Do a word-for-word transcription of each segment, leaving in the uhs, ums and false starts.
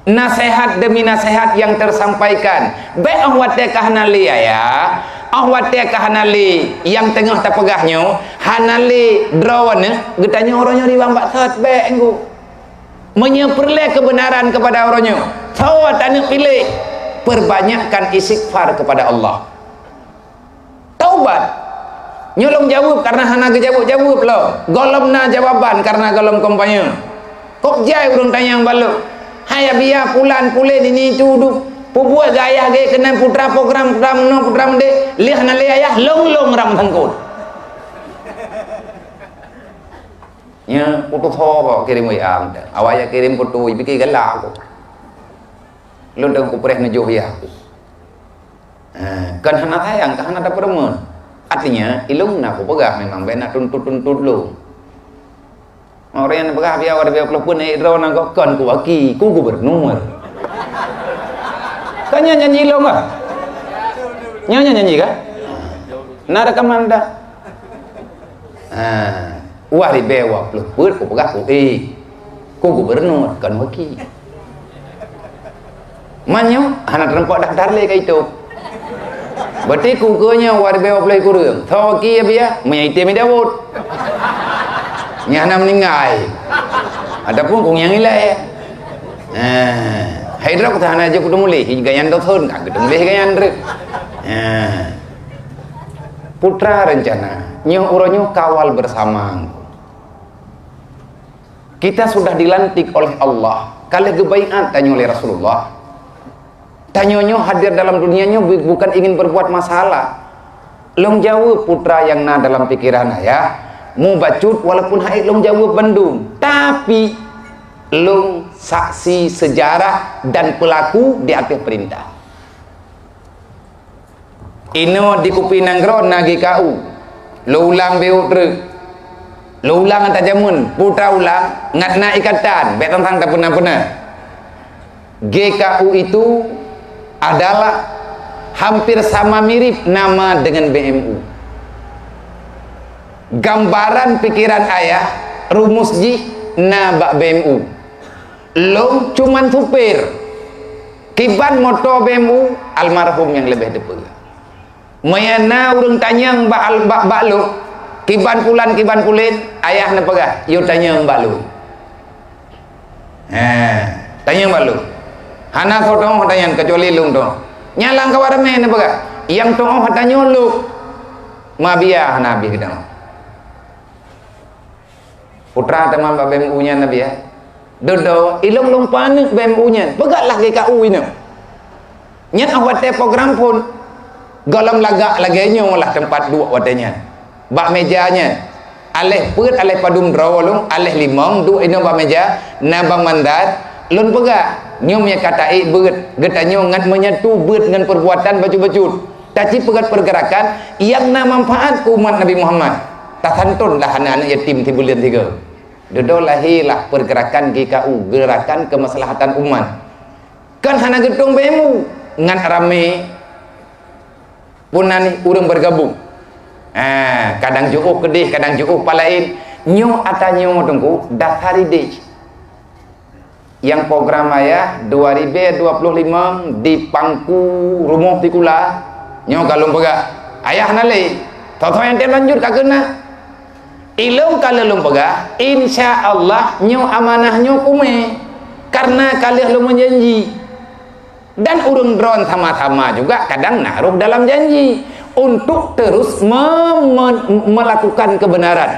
Naseuhat demi naseuhat nyang teusampaikan. Bék óh watée ka hana lé ayah, óh watée ka hana lé nyang teungoh tapeugah nyoe, hana lé droeneuh, geutanyoe uroe nyoe riwang bak sot bék enggu. Meunyoe peureulée keubeunaran keupada uroe nyoe, soe taneuk piléh, peubanyakkan istighfar keupada Allah. Taubat. Nyoe lôn jaweueb kareuna hana geujaweueb-jaweueb lom. Gohlom na jawaban kareuna gohlom kampanye. Kok jai ureuëng tanyong bak lôn, "Hai Abiya, pulan pulen ini itu duek, peubuet gayah gét keunan putra program, putra meunoe, putra meudéh, lheueh hana lé ayah, lôn-lôn ram sangkot." Nya, putus ho kok kirim W A meuda. Awak ya kirim foto, pike galak aku. Lôn dong kupreh neujoh ya aku. Ha, kan hana sayang, kan hana tapeurumun. Artinya, ilong na kupeugah memang bena tuntut-tuntut lôn. Orang yang peugah biar awak biar pun naik drone nang kon ku waki, ku gubernur. Kan nyan nyanyi ilong kah? Nyan nyan nyanyi kah? Na rekaman dah. Ha, wah ribée wah ploh peuet kupeugah ku, eh, ku gubernur kon waki. Manyo hana teureumpak daftar lé ka itu. Berarti ku keu nyoe wah ribée wah ploh kureueng. Tho waki ya biya, meunyo item Daud. Nyang hana meuninggai. Ataupun ku nyang ilée. Ha, hai drok hana jeuet kuteumuléh, gayan dothon ka kuteumuléh gayan drek. Ha. Putra rencana, nyoe uroe nyoe kawal bersama. Kita sudah dilantik oleh Allah. Ka lheueh geubaiat tanyoe lé Rasulullah. Tanyoe nyoe hadir dalam dunia nyoe bu-, bukan ingin berbuat masalah. Lôn jaweueb putra nyang na dalam pikiran ayah, mubacut walaupun hai lôn jaweueb bandum, tapi lôn saksi sejarah dan pelaku di ateueh perintah. Inoe di Kupi Nanggroe na G K U. Lôn ulang beuh treuk. Lôn ulang ata jameun, putra ulang, ngat na ikatan, bék tantang tapeuna-peuna. G K U itu adalah hampir sama mirip nama dengan B M U. Gambaran pikiran ayah, rumus jih na bak B M U. Lôn cuman supir. Kiban moto B M U, almarhum nyang leubeh teupeue. Meunyo na ureuëng tanyong bak al-, bak, bak lôn, kiban pulan, kiban pulen, ayah neupeugah, "Yue tanyong bak lôn." He, tanyong bak lôn. Hana soe teuoh tanyong keucuali lôn teuoh. Nyan lam kawan ramé neupeugah, "Nyang teuoh tanyong lôn." Mabiya hana habéh geutanyoe. Putra teuma bak B M U nyan Nabi, ya. Dudoe, ilong lôn paneuk B M U nyan. Peugah lah G K U inoe. Nyan óh watée program phon. Gohlom lagak lagée nyoe lah teumpat duek watée nyan. Bak méja nyan. Aléh peuet, aléh padum droe lôn, aléh limong duek inoe bak méja, na Bang Mandar, lôn peugah. Nyoe meunyo ka taék beuet, geutanyoe ngat meunyo tu beuet ngon peubuatan bacut-bacut. Taci peugét peurgeurakan nyang na manfaat keu umat Nabi Muhammad. Tasanton lah aneuk-aneuk yatim sibuleuen sigoe. Dudoe lahé lah peurgeurakan G K U, Geurakan Keumaslahatan Umat. Kan hana geutueng B M U, ngat ramé pun na ureuëng bergabung. Ha, kadang jiôh keudeh, kadang jiôh palaén. Nyoe ata nyoe Teungku, dasar idéh. Nyang program ayah dua ribu dua puluh lima di Pangku Rumoh Sikula, nyoe ka lôn peugah. Ayah na lé, soe-soe nyang tem lanjut ka keuneuk. Ilong ka lheueh lôn peugah, insya Allah nyoe amanah nyoe kumé. Karena ka lheueh lôn meujanji. Dan ureuëng droen sama-sama juga kadang naroh dalam janji untuk terus me-, me-, melakukan kebenaran.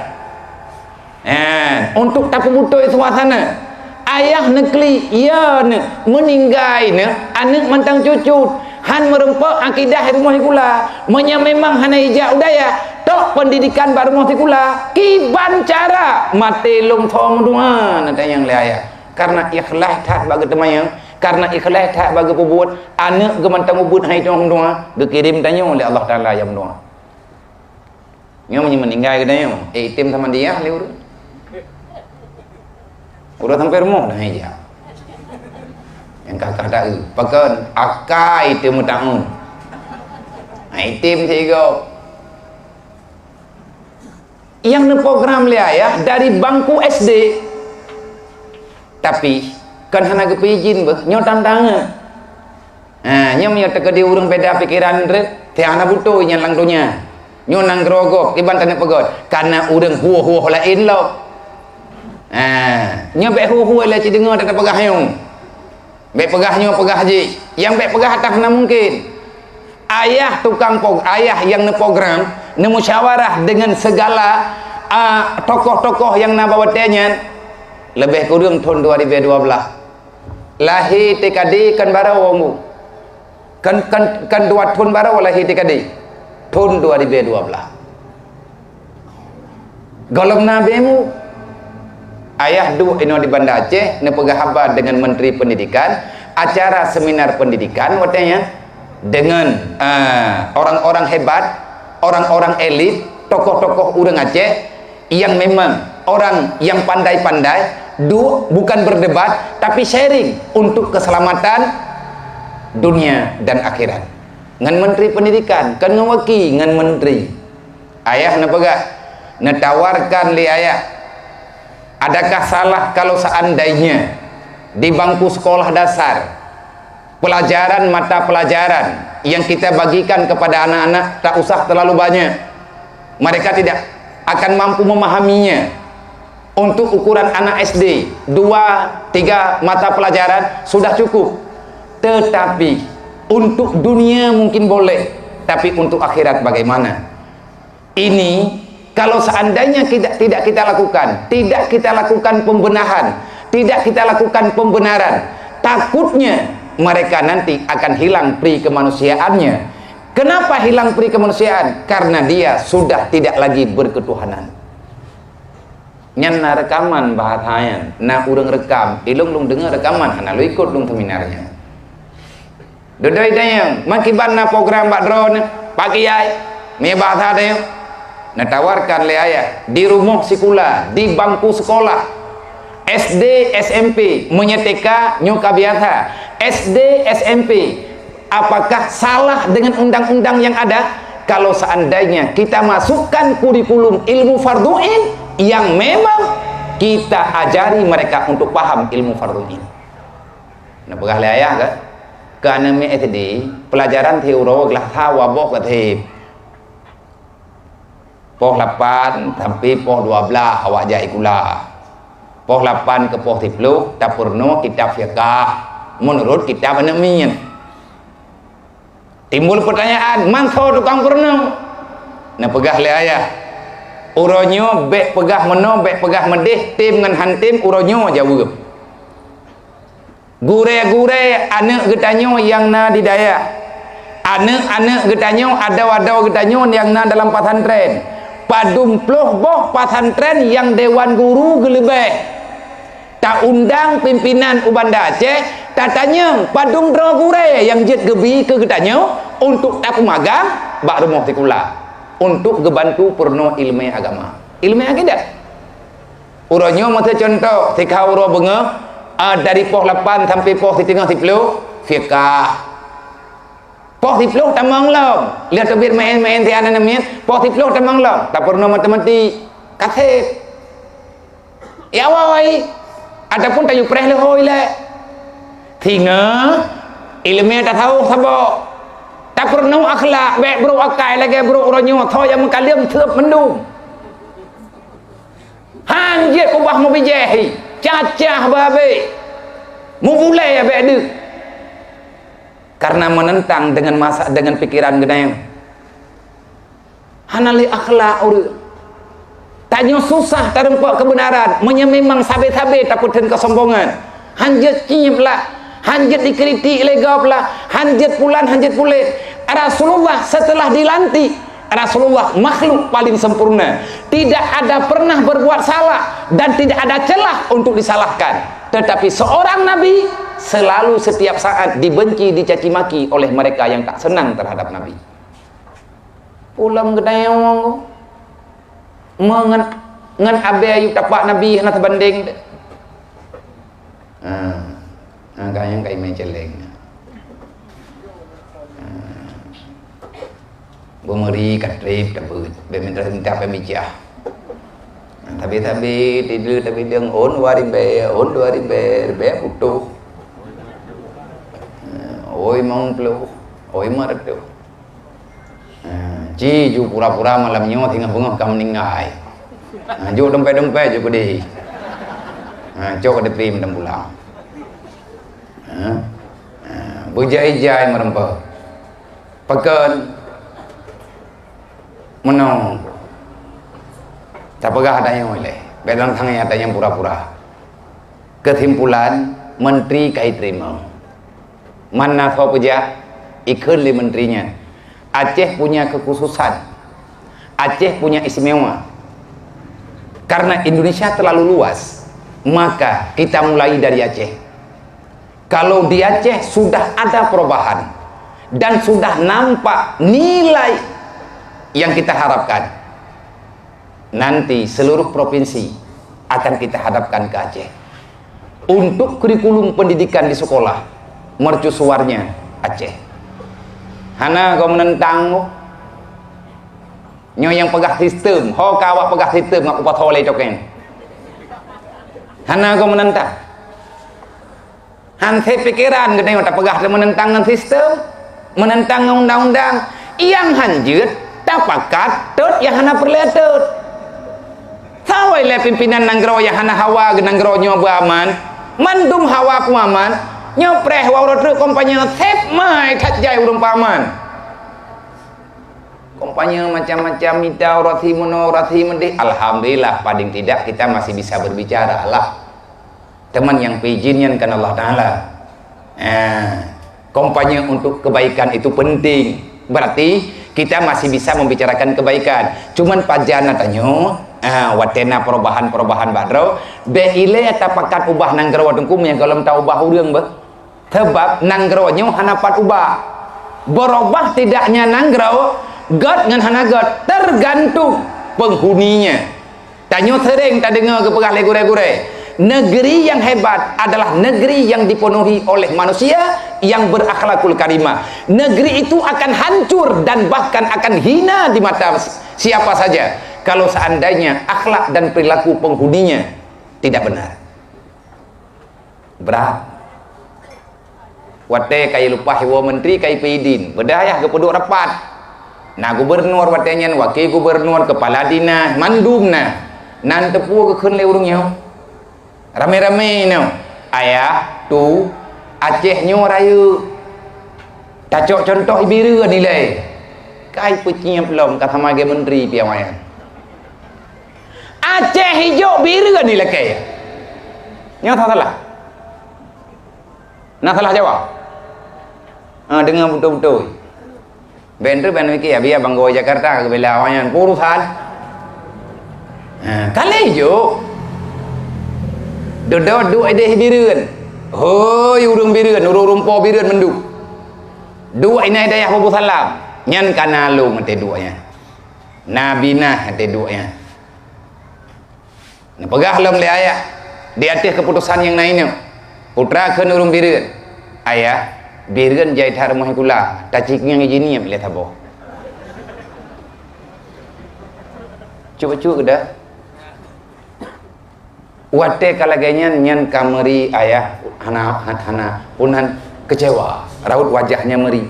Eh, untuk tapeubutôi suasana. Ayah neuklik, ya neuk, meuninggai neuk, aneuk mantong cucut. Han meureumpok akidah rumoh sikula. Meunyo memang hana ijak u dayah, tok pendidikan bak rumoh sikula. Kiban cara maté lom soe meudoa, na tanyong lé ayah. Karena ikhlas that bak geuteumanyong, karena ikhlas that bak geupeubuet, aneuk geumantong ubeuet hai tueng meudoa, geukirém tanyoe lé Allah Taala nyang meudoa. Nyoe meunyo meuninggai geutanyoe, eh, item sama dia lé ureuëng. Ureuëng sampai rumoh dah meja. Nyang kakak tak eu, pakon akai item meutangon. Nah, item sigoe. Nyang neuprogram lé ayah dari bangku S D. Tapi Kan hana geupeuijin beuh, nyoe tantangan. Ha, nyoe meunyoe teukeudi ureuëng beda pikeran treuk, tiang hana beutôi nyan lam donya. Nyoe nanggroe gob, kiban taneuk peugöt, kareuna ureuëng hueh-hueh laén lom. Ha, nyoe bék hueh-hueh lé ci deungoe tapeugah nyoe. Bék peugah nyoe, peugah jih. Nyang bék peugah ata hana mungken. Ayah tukang pog-, ayah nyang neuprogram, neumusyawarah deungon segala, a, tokoh-tokoh nyang na bak watée nyan, leubeh kureueng thon dua ribée dua blaih. Lahé T K D kan barô, kan, kan, kan dua thon barô lahé T K D. Thon dua ribée dua blaih. Gohlom na beumu. Ayah duek inoe di Banda Aceh, neupeugah haba deungon Menteri Pendidikan, acara seminar pendidikan watée nyan, deungon, eh, orang-orang hebat, orang-orang elit, tokoh-tokoh ureuëng Aceh, yang memang orang yang pandai-pandai, duek bukan berdebat, tapi sharing untuk keselamatan dunia dan akhirat. Ngon Menteri Pendidikan, kan ngon waki ngon menteri. Ayah neupeugah, neutawarkan lé ayah, adakah salah kalau seandainya di bangku sekolah dasar, pelajaran, mata pelajaran yang kita bagikan kepada anak-anak tak usah terlalu banyak? Mereka tidak akan mampu memahaminya. Untuk ukuran anak S D, dua, tiga mata pelajaran sudah cukup. Tetapi, untuk dunia mungkin boleh, tapi untuk akhirat bagaimana? Ini, kalau seandainya tidak, tidak kita lakukan, tidak kita lakukan pembenahan, tidak kita lakukan pembenaran, takutnya mereka nanti akan hilang pri kemanusiaannya. Kenapa hilang pri kemanusiaan? Karena dia sudah tidak lagi berketuhanan. Nyan na rekaman bahasa nyan, na ureuëng rekam, ilong lôn deungoe rekaman, hana lôn ikot lôn seminar nyan. Dudoi dayang, makiban na program bak droeneuh, Pak Kiai, mi bahasa dayang. Neutawarkan lé ayah, di rumoh sikula, di bangku sekolah, S D, S M P, meunyoe T K nyoe ka biasa, S D, S M P, apakah salah dengan undang-undang yang ada? Kalau seandainya kita masukkan kurikulum ilmu fardhu ain yang memang kita ajari mereka untuk paham ilmu fardhu ain. Neupeugah lé ayah kan? Keu aneuk miet S D, pelajaran teuh uroe glah sawa boh ka teuh. Poh lapan sampai poh dua blaih awak jak sikula. Poh lapan keu poh siploh tapeurunoe kitab fiqah meunurot kitab aneuk miet. Timbul peutanyaan, man soe tukang peurunoe? Neupeugah lé ayah, uroe nyoe bék peugah meunoe, bék peugah meudeh, tem ngon han tem uroe nyoe jaweueb. Gurée-gurée aneuk geutanyoe nyang na di dayah, aneuk-aneuk geutanyoe, adoe-adoe geutanyoe nyang na dalam pesantren, padum ploh boh pesantren nyang dewan guru geuleubeh. Ta-undang pimpinan u Banda Aceh, tatanyong padum droe gurée nyang jeuet geubi keu geutanyoe untuk tapeumagang bak rumoh sikula, untuk geubantu peurunoe iéleumé agama, iéleumé akidah. Uroe nyoe meuseue cuntoh, sikha uroe beungoh, a, dari poh lapan sampai poh siteungoh siploh, fiqah. Poh siploh tamong lom, lheueh teubiet meu'én-meu'én siat aneuk miet, poh siploh tamong lom, tapeurunoe matematik, kaseb. Ya awai, ataupun tayue preh leuhôi lé. Singoh, iéleumé tasawuf saboh. Tapeurunoe akhlak, bék brok akai lagée brok uroe nyoe, soe nyang meukaleuem seueb mandum. Han jeuet ubah mubijéh, cacah babé, mubulée bék deuh. Karena menentang dengan masa, dengan pikiran geutanyoe. Hana lé akhlak ureuëng. Tanyoe susah tareumpok keubeunaran, meunyoe memang sabe-sabe tapeutheun keusombongan. Han jeuet cieb lah, han jeuet dikritik lé gob lah, han jeuet pulan, han jeuet puléh. Rasulullah setelah dilantik, Rasulullah makhluk paling sempurna. Tidak ada pernah berbuat salah dan tidak ada celah untuk disalahkan. Tetapi seorang nabi selalu setiap saat dibenci, dicaci maki oleh mereka yang tak senang terhadap Nabi. Ulôn geutanyoe meungon, ngon abée ayub tapak Nabi hana teubandeng. Ha, ha, ka nyang ka imé celeng. Ha. Beumeuri ka treb tabeuet, bék minta-minta pemijah. Ha, Sabe-sabe, tideu tabideung, ôn dua ribèe, ôn dua ribèe, ribèe putôh. Ôn limong ploh, ôn limong reutôh. Ha, ci ju pura-pura malam nyoe singoh beungoh ka meuninggai. Ha, jok dompet-dompet jok keudeh. Ha, cok keudeh pri mantong pulang. Ha? Ha, beujai-jai meureumpok. Pakon? Meunoe. Tapeugah tanyoe lé. Bèk lôn tanyong tanyoe pura-pura. Keusimpulan, menteri ka iteurimong. Mana soe peujah, ikheun lé menteri nyan. Aceh punya kekhususan. Aceh punya istimewa. Karena Indonesia terlalu luas, maka kita mulai dari Aceh. Kalau di Aceh sudah ada perubahan dan sudah nampak nilai yang kita harapkan, nanti seluruh provinsi akan kita hadapkan ke Aceh. Untuk kurikulum pendidikan di sekolah, mercusuarnya Aceh. Hana gob menentang. Nyoe nyang peugah sistem, ho ka awak peugah sistem ngon kupasoe lé cokén. Hana gob menentang. Han sép pikeran geutanyoe tapeugah teuh meunentang ngon sistem, meunentang ngon undang-undang. Nyang han jeuet tapakat tot nyang hana peureulée tot. Saboh lé pimpinan nanggroe nyang hana hawa geuh nanggroe nyoe beuaman, mandum hawa peuaman, nyoe preh waroe treuk kompanye sép mai that jai ureuëng peuaman. Kompanye macam-macam mita urasi meunoe urasi meudeh. Alhamdulillah, paling tidak kita masih bisa berbicara lah. Teuma nyang peuijin nyan kan Allah Taala. Ah, kompanye untuk kebaikan itu penting. Berarti kita masih bisa membicarakan kebaikan. Cuman pajan na tanyoe, ah, watée na perubahan-perubahan bak droe, bék ilée tapakat ubah nanggroe teungku nyang gohlom taubah ureuëng beuh. Sabab nanggroe nyoe hana pat ubah. Berubah tidaknya nanggroe, gét ngon hana gét, tergantung penghuninya. Tanyoe sering tadeungoe geupeugah lé gurée-gurée, negeri yang hebat adalah negeri yang dipenuhi oleh manusia yang berakhlakul karimah. Negeri itu akan hancur dan bahkan akan hina di mata siapa saja kalau seandainya akhlak dan perilaku penghuninya tidak benar. Brat. Watée ka ileupah iwoe menteri ka ipeuidin, beudah yah geupeuduek rapat. Na gubernur watée nyan, wakée gubernur, keupala dinas, mandum na. Nan teupeu geukheun lé ureuëng nyoe. Ramé-ramé nyoe, "Ayah, tu, Aceh nyoe rayeuk. Tacok contoh Ibireuen ilée." Kai peucieb lom ka sama lagée menteri piawaian. Aceh ijok Bireuen ilakée. Nyoe salah. Na salah jaweueb? Ha, deungoe beutôi-beutôi. Ban treuk ban miké, biar banggo Jakarta geubela awaknyan peurusan. Ha, kali jok. Dudoe duek ideh Bireuen. Hoi ureuëng Bireuen, ureuëng rumpo Bireuen mandum. Duek inan dayah Bubu Salam. Nyan kana lôn até duek nyan. Na binah até duek nyan. Neupeugah lom lé ayah, di ateueh keuputosan nyang na inoe, putra kheun ureuëng Bireuen, "Ayah, Bireuen jai that rumoh sikula, tacikieng jinieb lé saboh." Cut-cut geudah. Watée ka lagée nyan, nyan ka meuri ayah hana, hana, hana, pun han keucewa, raut wajahnya meuri.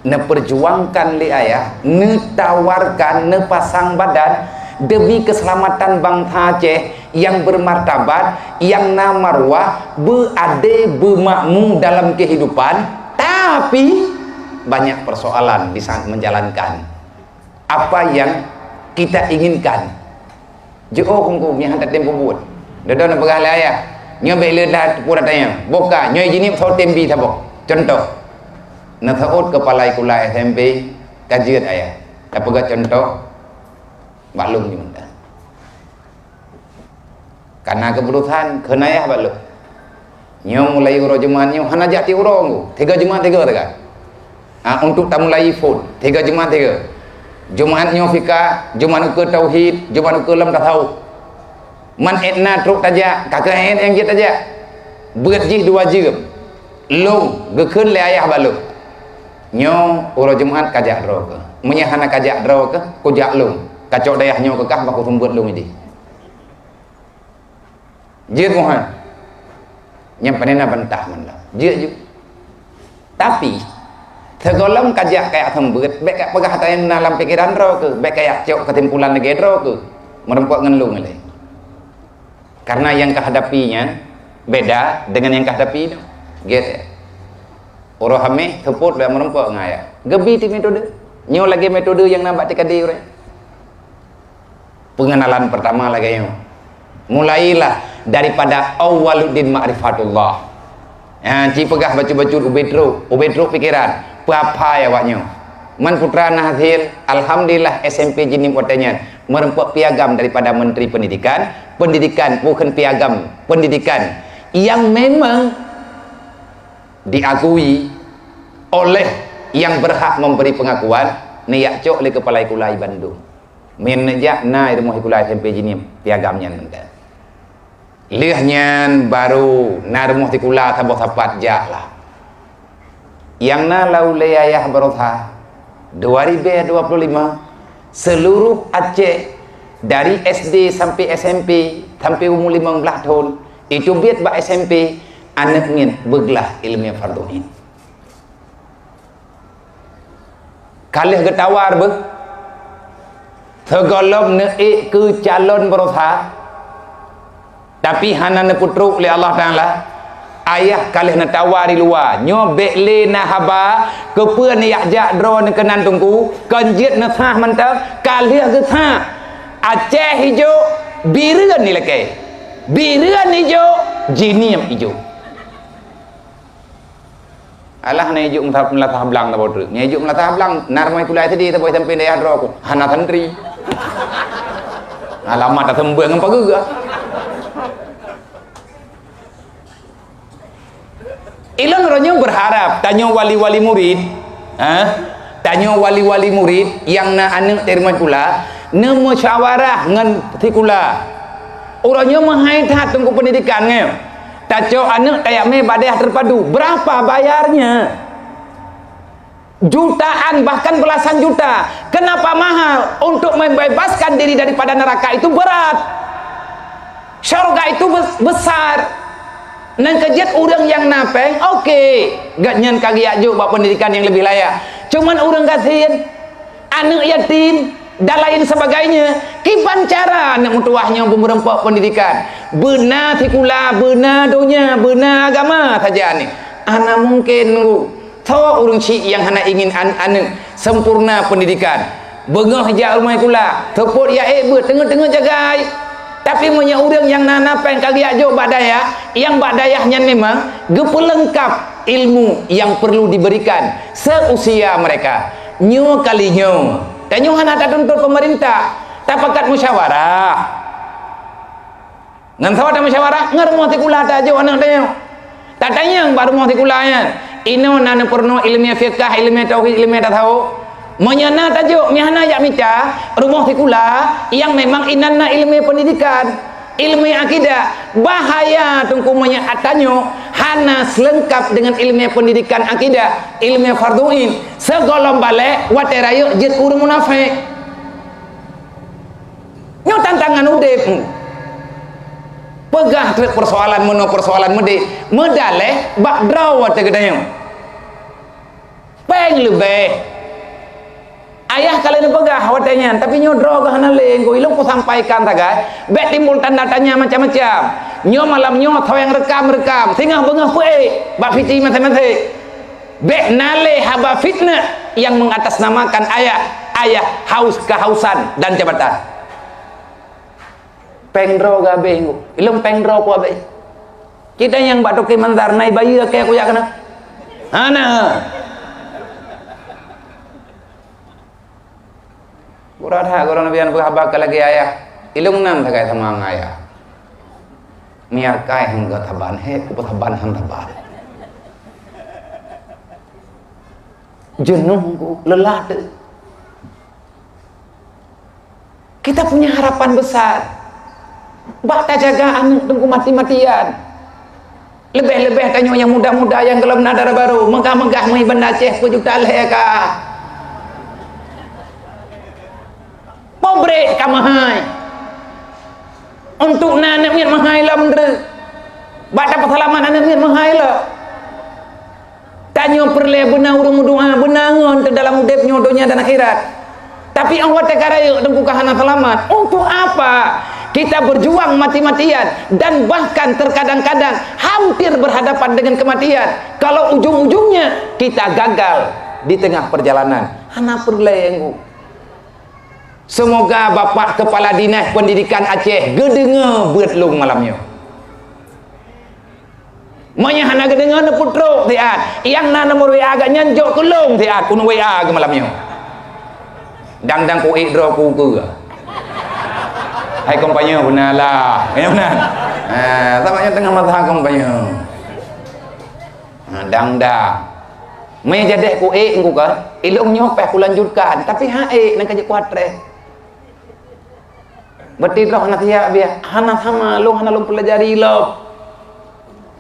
Neupeurjuangkan lé ayah, neutawarkan, neupasang badan demi keuseulamatan bansa Aceh nyang beumartabat, nyang na marwah, beuadé, beumakmu dalam keuhidupan, tapi banyak persoalan di saat menjalankan apa yang kita inginkan. Jiôh kungku nyang hana tem peubuet. Dudoe neupeugah lé ayah, "Nyoe bék le that pura tanyong. Boh ka, nyoe jinieb soe tem bi saboh." Contoh, neuseuôt keupala sikula S M P, ka jeuet ayah. Tapeugah contoh, bak lôn nyoe mantong. Kana keuputosan kheun ayah bak lôn. Nyoe mulai uroe Jumat nyoe hana jak tiep uroe nyoe. Tiga Jumat tiga teuka. Ha, untuk tamulai phon. Tiga Jumat tiga. Jumat nyoe fikah, Jumat ukeue tauhid, Jumat ukeue lom tasawuf. Man étna trok tajak, ka keuh étna nyang jeuet tajak. Beuet jih dua jeuem. Lôn geukheun lé ayah bak lôn. Nyoe uroe Jumat kajak droe keuh. Meunyoe hana kajak droe keuh, kujak lôn. Kacok dayah nyoe keu kah bak kuseumeubeuet lôn ideh. Jeuet muhan. Nyang pane na bantah mandum. Jeuet ju. Tapi, sigohlom ka jak kajak seumeubeuet, bék kajak peugah ata nyang na lam pikeran droe keuh, bék kajak cok keusimpulan lagée droe keuh. Meurumpok ngon lôn lé. Karena nyang kahadapi nyan beda dengan nyang kahadapi nyoe. Gét. Uroe Hameh seupôt lé meurumpok ngon ayah. Geubi ti metode. Nyoe lagée metode nyang na bak tika di ureuëng. Pengenalan pertama lagée nyoe. Mulailah daripada awwaluddin ma'rifatullah. Ha, ci peugah bacut-bacut ubé trok, ubé trok pikeran. Peue-apa awak nyoe? Man putra na hasil, alhamdulillah S M P Jeunieb watée nyan meurumpok piagam daripada Menteri Pendidikan, pendidikan bukan piagam pendidikan yang memang diakui oleh yang berhak memberi pengakuan, neujak cok lé keupala sikula bandum. Meunyoe neujak na i rumoh sikula S M P Jeunieb piagam nyan mantong. Lheueh nyan baru na rumoh sikula saboh sapat jak lah. Nyang na lau lé ayah barosa, dua ribu dua puluh lima, seluruh Aceh dari S D sampai S M P, sampai umur lima belas tahun, itu biet bak S M P, aneuk ngieng beuglah ilmu fardu ain. Ka lheueh geutawar beuh, sigohlom neuék keu calon barosa, tapi hana neupeutrok lé Allah Taala. Ayah ka lheueh neutawa di luwa, nyoe bék lé na haba, keupeue neujak jak droeneuh keunan teungku, kon jeuet neusah mantong, ka lheueh geusah. Aceh ijok, Bireuen ilakée. Bireuen ijok, Jeunieb ijok. Alah, na ijok meusa-, meulasah blang saboh treuk. Na ijok meulasah blang, na rumoh sikula S D saboh S M P dayah droe keuh. Hana santri. Alamat taseumbeueng ngon pageue. Ilôn uroe nyoe beurharap tanyoe wali-wali murit, ha? Tanyoe wali-wali murit nyang na aneuk di rumoh sikula, neumusyawarah ngon sikula. Uroe nyoe meuhai that teungku pendidikan nyoe. Tacok aneuk tajak mé bak dayah terpadu. Berapa bayarnya? Jutaan, bahkan belasan juta. Kenapa mahal? Untuk membebaskan diri daripada neraka itu berat. Syurga itu bes-, besar. Nang keujeuet ureuëng nyang na péng, oke. Gobnyan ka geujak jok bak pendidikan nyang leubeh layak. Cuman ureuëng gasien, aneuk yatim, dan lain sebagainya. Kiban cara aneuk meutuwah nyoe beumeurumpok pendidikan? Beuna sikula, beuna donya, beuna agama saja ni. Hana mungkin, Teungku. Soe ureuëng chik nyang hana ingin an-, aneuk sempurna pendidikan? Beungoh jak rumoh sikula, seupôt jak ék beuet, teungeut-teungeut jagai. Tapi meunyoe ureuëng nyang na, na péng ka geujak jok bak dayah, nyang bak dayah nyan memang geupeulengkap ilmu yang perlu diberikan seusia mereka. Nyoe kali nyoe, tanyoe hana tatuntut pemerintah, tapakat musyawarah. Ngon saboh tamusyawarah, ngon rumoh sikula tajok aneuk tanyoe. Tatanyong bak rumoh sikula nyan, inoe na neupeurunoe ileumèe fiqah, ileumèe tauhid, ileumèe tasawuf. Meunyoe na tajok, meuhana jak mita rumoh sikula nyang memang inan na ileumèe pendidikan, ileumèe akidah. Bahaya teungku meunyoe tanyoe hana seulengkap deungon ileumèe pendidikan akidah, ileumèe fardhu ain. Sigohlom balek watèe rayeuk jeuet ureueng munafék. Nyoe tantangan udép. Peugah treuk peusoalan meunoe peusoalan meudéh, meudalèh bak droe watèe geutanyoe. Péng leubeh. Ayah ka lheueh neupeugah watèe nyan, tapi nyoe droe geuh hana lé, ulôn kusampaikan sagai, bèk timbul tanda tanya macam-macam. Nyoe malam nyoe soe nyang rekam-rekam, singoh beungoh peuék bak piti maséng-maséng. Bèk na lé haba fitnah nyang mengatasnamakan ayah, ayah haus kehausan dan jabatan. Péng droe geuhabéh, ilôn péng droe kuhabéh. Kita nyang bak toké manzar na bayeue keu kujak keunoe. Hana. Gura that, gura Nabi nyan peugah haba keu lagèe ayah. Ilôn nan sagai sama ngon ayah. Miakai hangga taban, he, ku taban han taban. Jeuneuh ku, lelah teuh. Kita punya harapan besar. Bak tajaga aneuk teungku mati-matian. Leubeh-leubeh tanyoe nyang muda-muda nyang gohlom na dara barô, meugah-meugah meuiban Aceh peujuta lhèe ka. Pobrek ka meuhai. Untuk na aneuk miet meuhai lom, Teungku. Bak tapeuseulamat aneuk miet meuhai lom. Tanyoe peureulée beuna ureuëng meudoá, beuna ngon teuh dalam udeb nyoe donya dan akhirat. Tapi 'oh watée ka rayeuk, Teungku, ka hana seulamat. Untuk apa kita berjuang mati-matian dan bahkan terkadang-kadang hampir berhadapan dengan kematian, kalau ujung-ujungnya kita gagal di tengah perjalanan? Hana peureulée, Teungku. Seumoga Bapak Kepala Dinas Pendidikan Aceh geudeungoe beuet lôn malam nyoe. Meunyoe hana geudeungoe, neupeutrok siat. Nyang na nomor W A geuh nyan jok keu lôn siat, keuneuk W A geuh malam nyoe. Dang-dang ku ék droe ku keue. Hai kompanye, beuna lah. Ya, beuna. Ha, sama nyoe teungoh masa kompanye. Ha, dang-dang. Mé jadeh ku ék, Teungku, kan? Ilong nyoe payah kulanjutkan, tapi hana ék, nyan ka jeuet kuatreh. Berarti droe hana siap, biar hana sama, lôn hana lôn pelajari lom.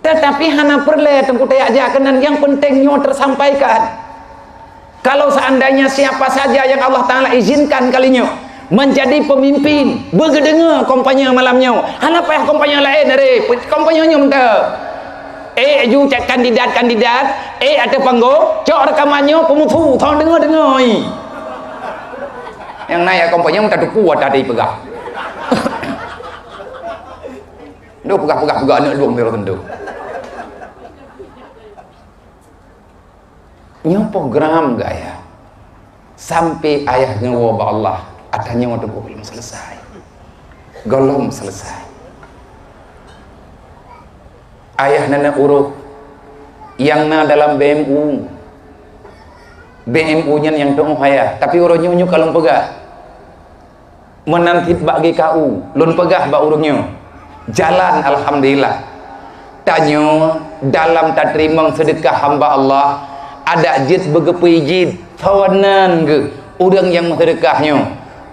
Tetapi hana peureulée, Teungku, tajak-jak keunan, yang penting nyoe tersampaikan. Kalau seandainya siapa saja yang Allah Taala izinkan kali nyoe menjadi pemimpin, beugeudeungoe kompanye malam nyoe, hana payah kompanye laén, Teungku, kompanye nyoe mantong. Ék ju cak kandidat-kandidat, ék ateueh panggong, cok reukaman nyoe peumusu, soe deungoe-deungoe. Nyang na ya kompanye meutateupeue ata dipeugah. Nyoe peugah-peugah-peugah aneuk lôn teuh. Nyoe program gaya. Sampai ayah nyoe woe bak Allah, ata nyoe teungku gohlom selesai. Gohlom selesai. Ayah na aneuk uroe nyang na dalam B M U. B M U nyan nyang teungoh ayah, tapi uroe nyoe nyoe ka lôn peugah. Meunan cit bak G K U, lôn peugah bak ureuëng nyoe, jalan alhamdulillah. Tanyoe dalam tateurimong seudeukah hamba Allah, adak jeuet beugeupeuijin, soe nan geuh ureuëng nyang meuseudeukah nyoe.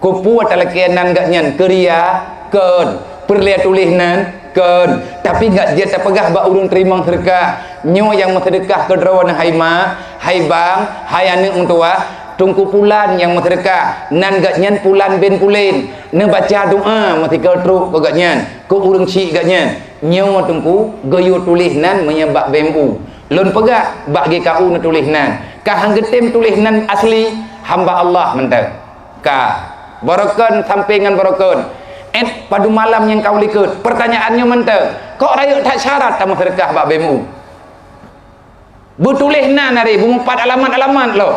Keupeue talakée nan geuh nyan, keu ria? Kon. Peureulée tuléh nan? Kon. Tapi geuh jeuet tapeugah bak ureuëng teurimong seudeukah, nyoe nyang meuseudeukah keu droeneuh hai mak, hai bang, hai aneuk meutuwah, Teungku Pulan nyang meuseudeukah, nan geuh nyan Pulan bin Pulen, neubaca doa meusikeue trok keu geuh nyan, keu ureuëng chik geuh nyan. Nyoe Teungku geuyue tuléh nan meunyoe bak B M U. Lôn peugah bak G K U neutuléh nan. Ka han geutem tuléh nan asli, hamba Allah mantong. Ka. Barokon sampai ngon barokon. Ét padum malam nyang ka u likot. Pertanyaan nyoe mantong. Kok rayeuk that syarat tameuseudeukah bak B M U? Beutuléh nan ari, beumeupat alamat-alamat lom.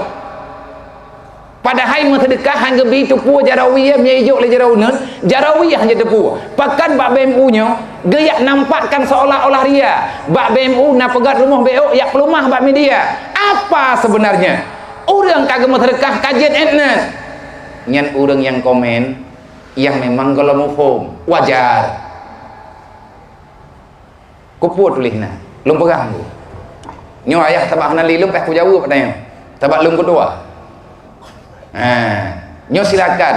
Padahai meuseudeukah han geubi teupeue jaroe, meunyoe ijok lé jaroe uneuen, jaroe han jiteupeue. Pakon bak B M U nyoe, geujak nampakkan seolah-olah ria. Bak B M U na peugét rumoh B O, jak peulumah bak media. Apa sebenarnya? Ureuëng ka geumeuseudeukah ka jeuet ét nan. Nyan ureuëng nyang komen, nyang memang gohlom muphom. Wajar. Keupeue tuléh nan? Lôn peugah nyoe. Nyoe ayah, sabab hana lé lôn payah kujaweueb nyoe. Sabab lôn keudua. Ha, nyoe silakan.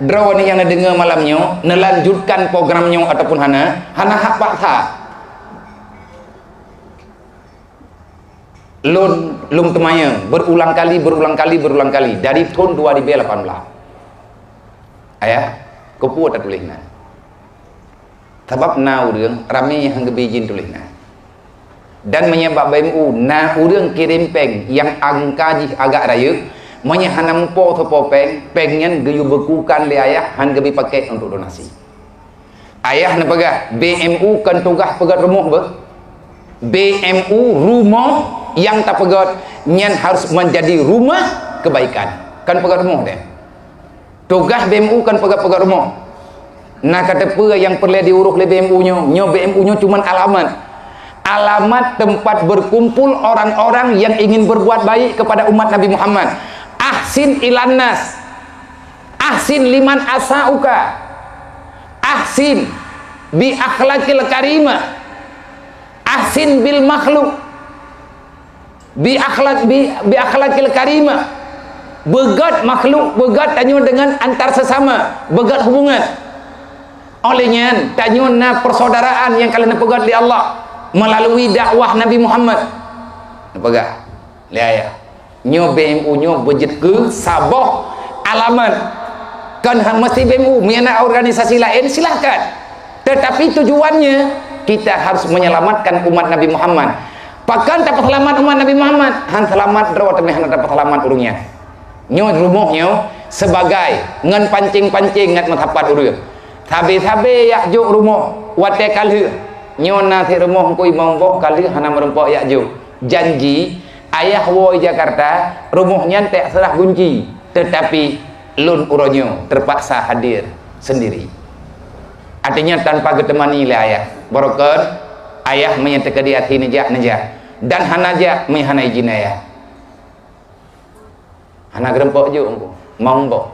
Droeneuh nyang neudeungoe malam nyoe, neulanjutkan program nyoe ataupun hana, hana hak paksa. Lôn, lôn teumanyong berulang kali, berulang kali, berulang kali dari thon dua ribu lapan belas. Ayah, keupeue tatuléh nan? Sabab na ureuëng ramé nyang han geubi jin tuléh nan. Dan meunyoe bak B M U na ureuëng kirém péng nyang angka jih agak rayeuk, meunyoe hana mupo soe po péng, péng nyan geuyue beukukan lé ayah, han geubi pakék untuk donasi. Ayah neupeugah, B M U kon tugaih peugét rumoh beuh. B M U rumoh nyang tapeugét nyan harus menjadi rumah kebaikan. Kon peugét rumoh deh. Tugaih B M U kon peugét-peugét rumoh. Na ka teupeue nyang peureulée diurôh lé B M U nyoe? Nyoe B M U nyoe cuman alamat. Alamat tempat berkumpul orang-orang yang ingin berbuat baik kepada umat Nabi Muhammad. Ahsin ilan nas. Ahsin liman asa'uka. Ahsin bi akhlakil karimah. Ahsin bil makhluk. Bi akhlak, bi, bi akhlakil karimah. Beugét makhluk, beugét tanyoe deungon antar sesama, beugét hubungan. Oleh nyan, tanyoe na persaudaraan nyang ka lheueh neupeugét lé Allah melalui dakwah Nabi Muhammad. Neupeugah lé ayah. Nyoe B M U nyoe beujeuet keu saboh alamat. Kon ha-, meusti B M U, meunyoe na organisasi laén, silahkan. Tetapi tujuannya, kita harus menyelamatkan umat Nabi Muhammad. Pakon tapeuseulamat umat Nabi Muhammad? Han seulamat droe, teuma hana tapeuseulamat ureuëng nyan. Nyoe rumoh nyoe sebagai ngon pancing-pancing ngat meusapat ureuëng. Sabe-sabe yak jok rumoh watée ka lheueh. Nyoe na sit rumoh ngku imong boh ka lheueh hana meureumpok yak jok. Janji, ayah woe Jakarta, rumoh nyan teuk seurah gunci. Tetapi lôn uroe nyoe terpaksa hadir sendiri. Artinya tanpa geuteumani lé ayah. Barokon ayah meunyoe teukeudi até neujak, neujak. Dan hana jak meunyoe hana izin ayah. Hana geureumpok jok ngku, mong boh.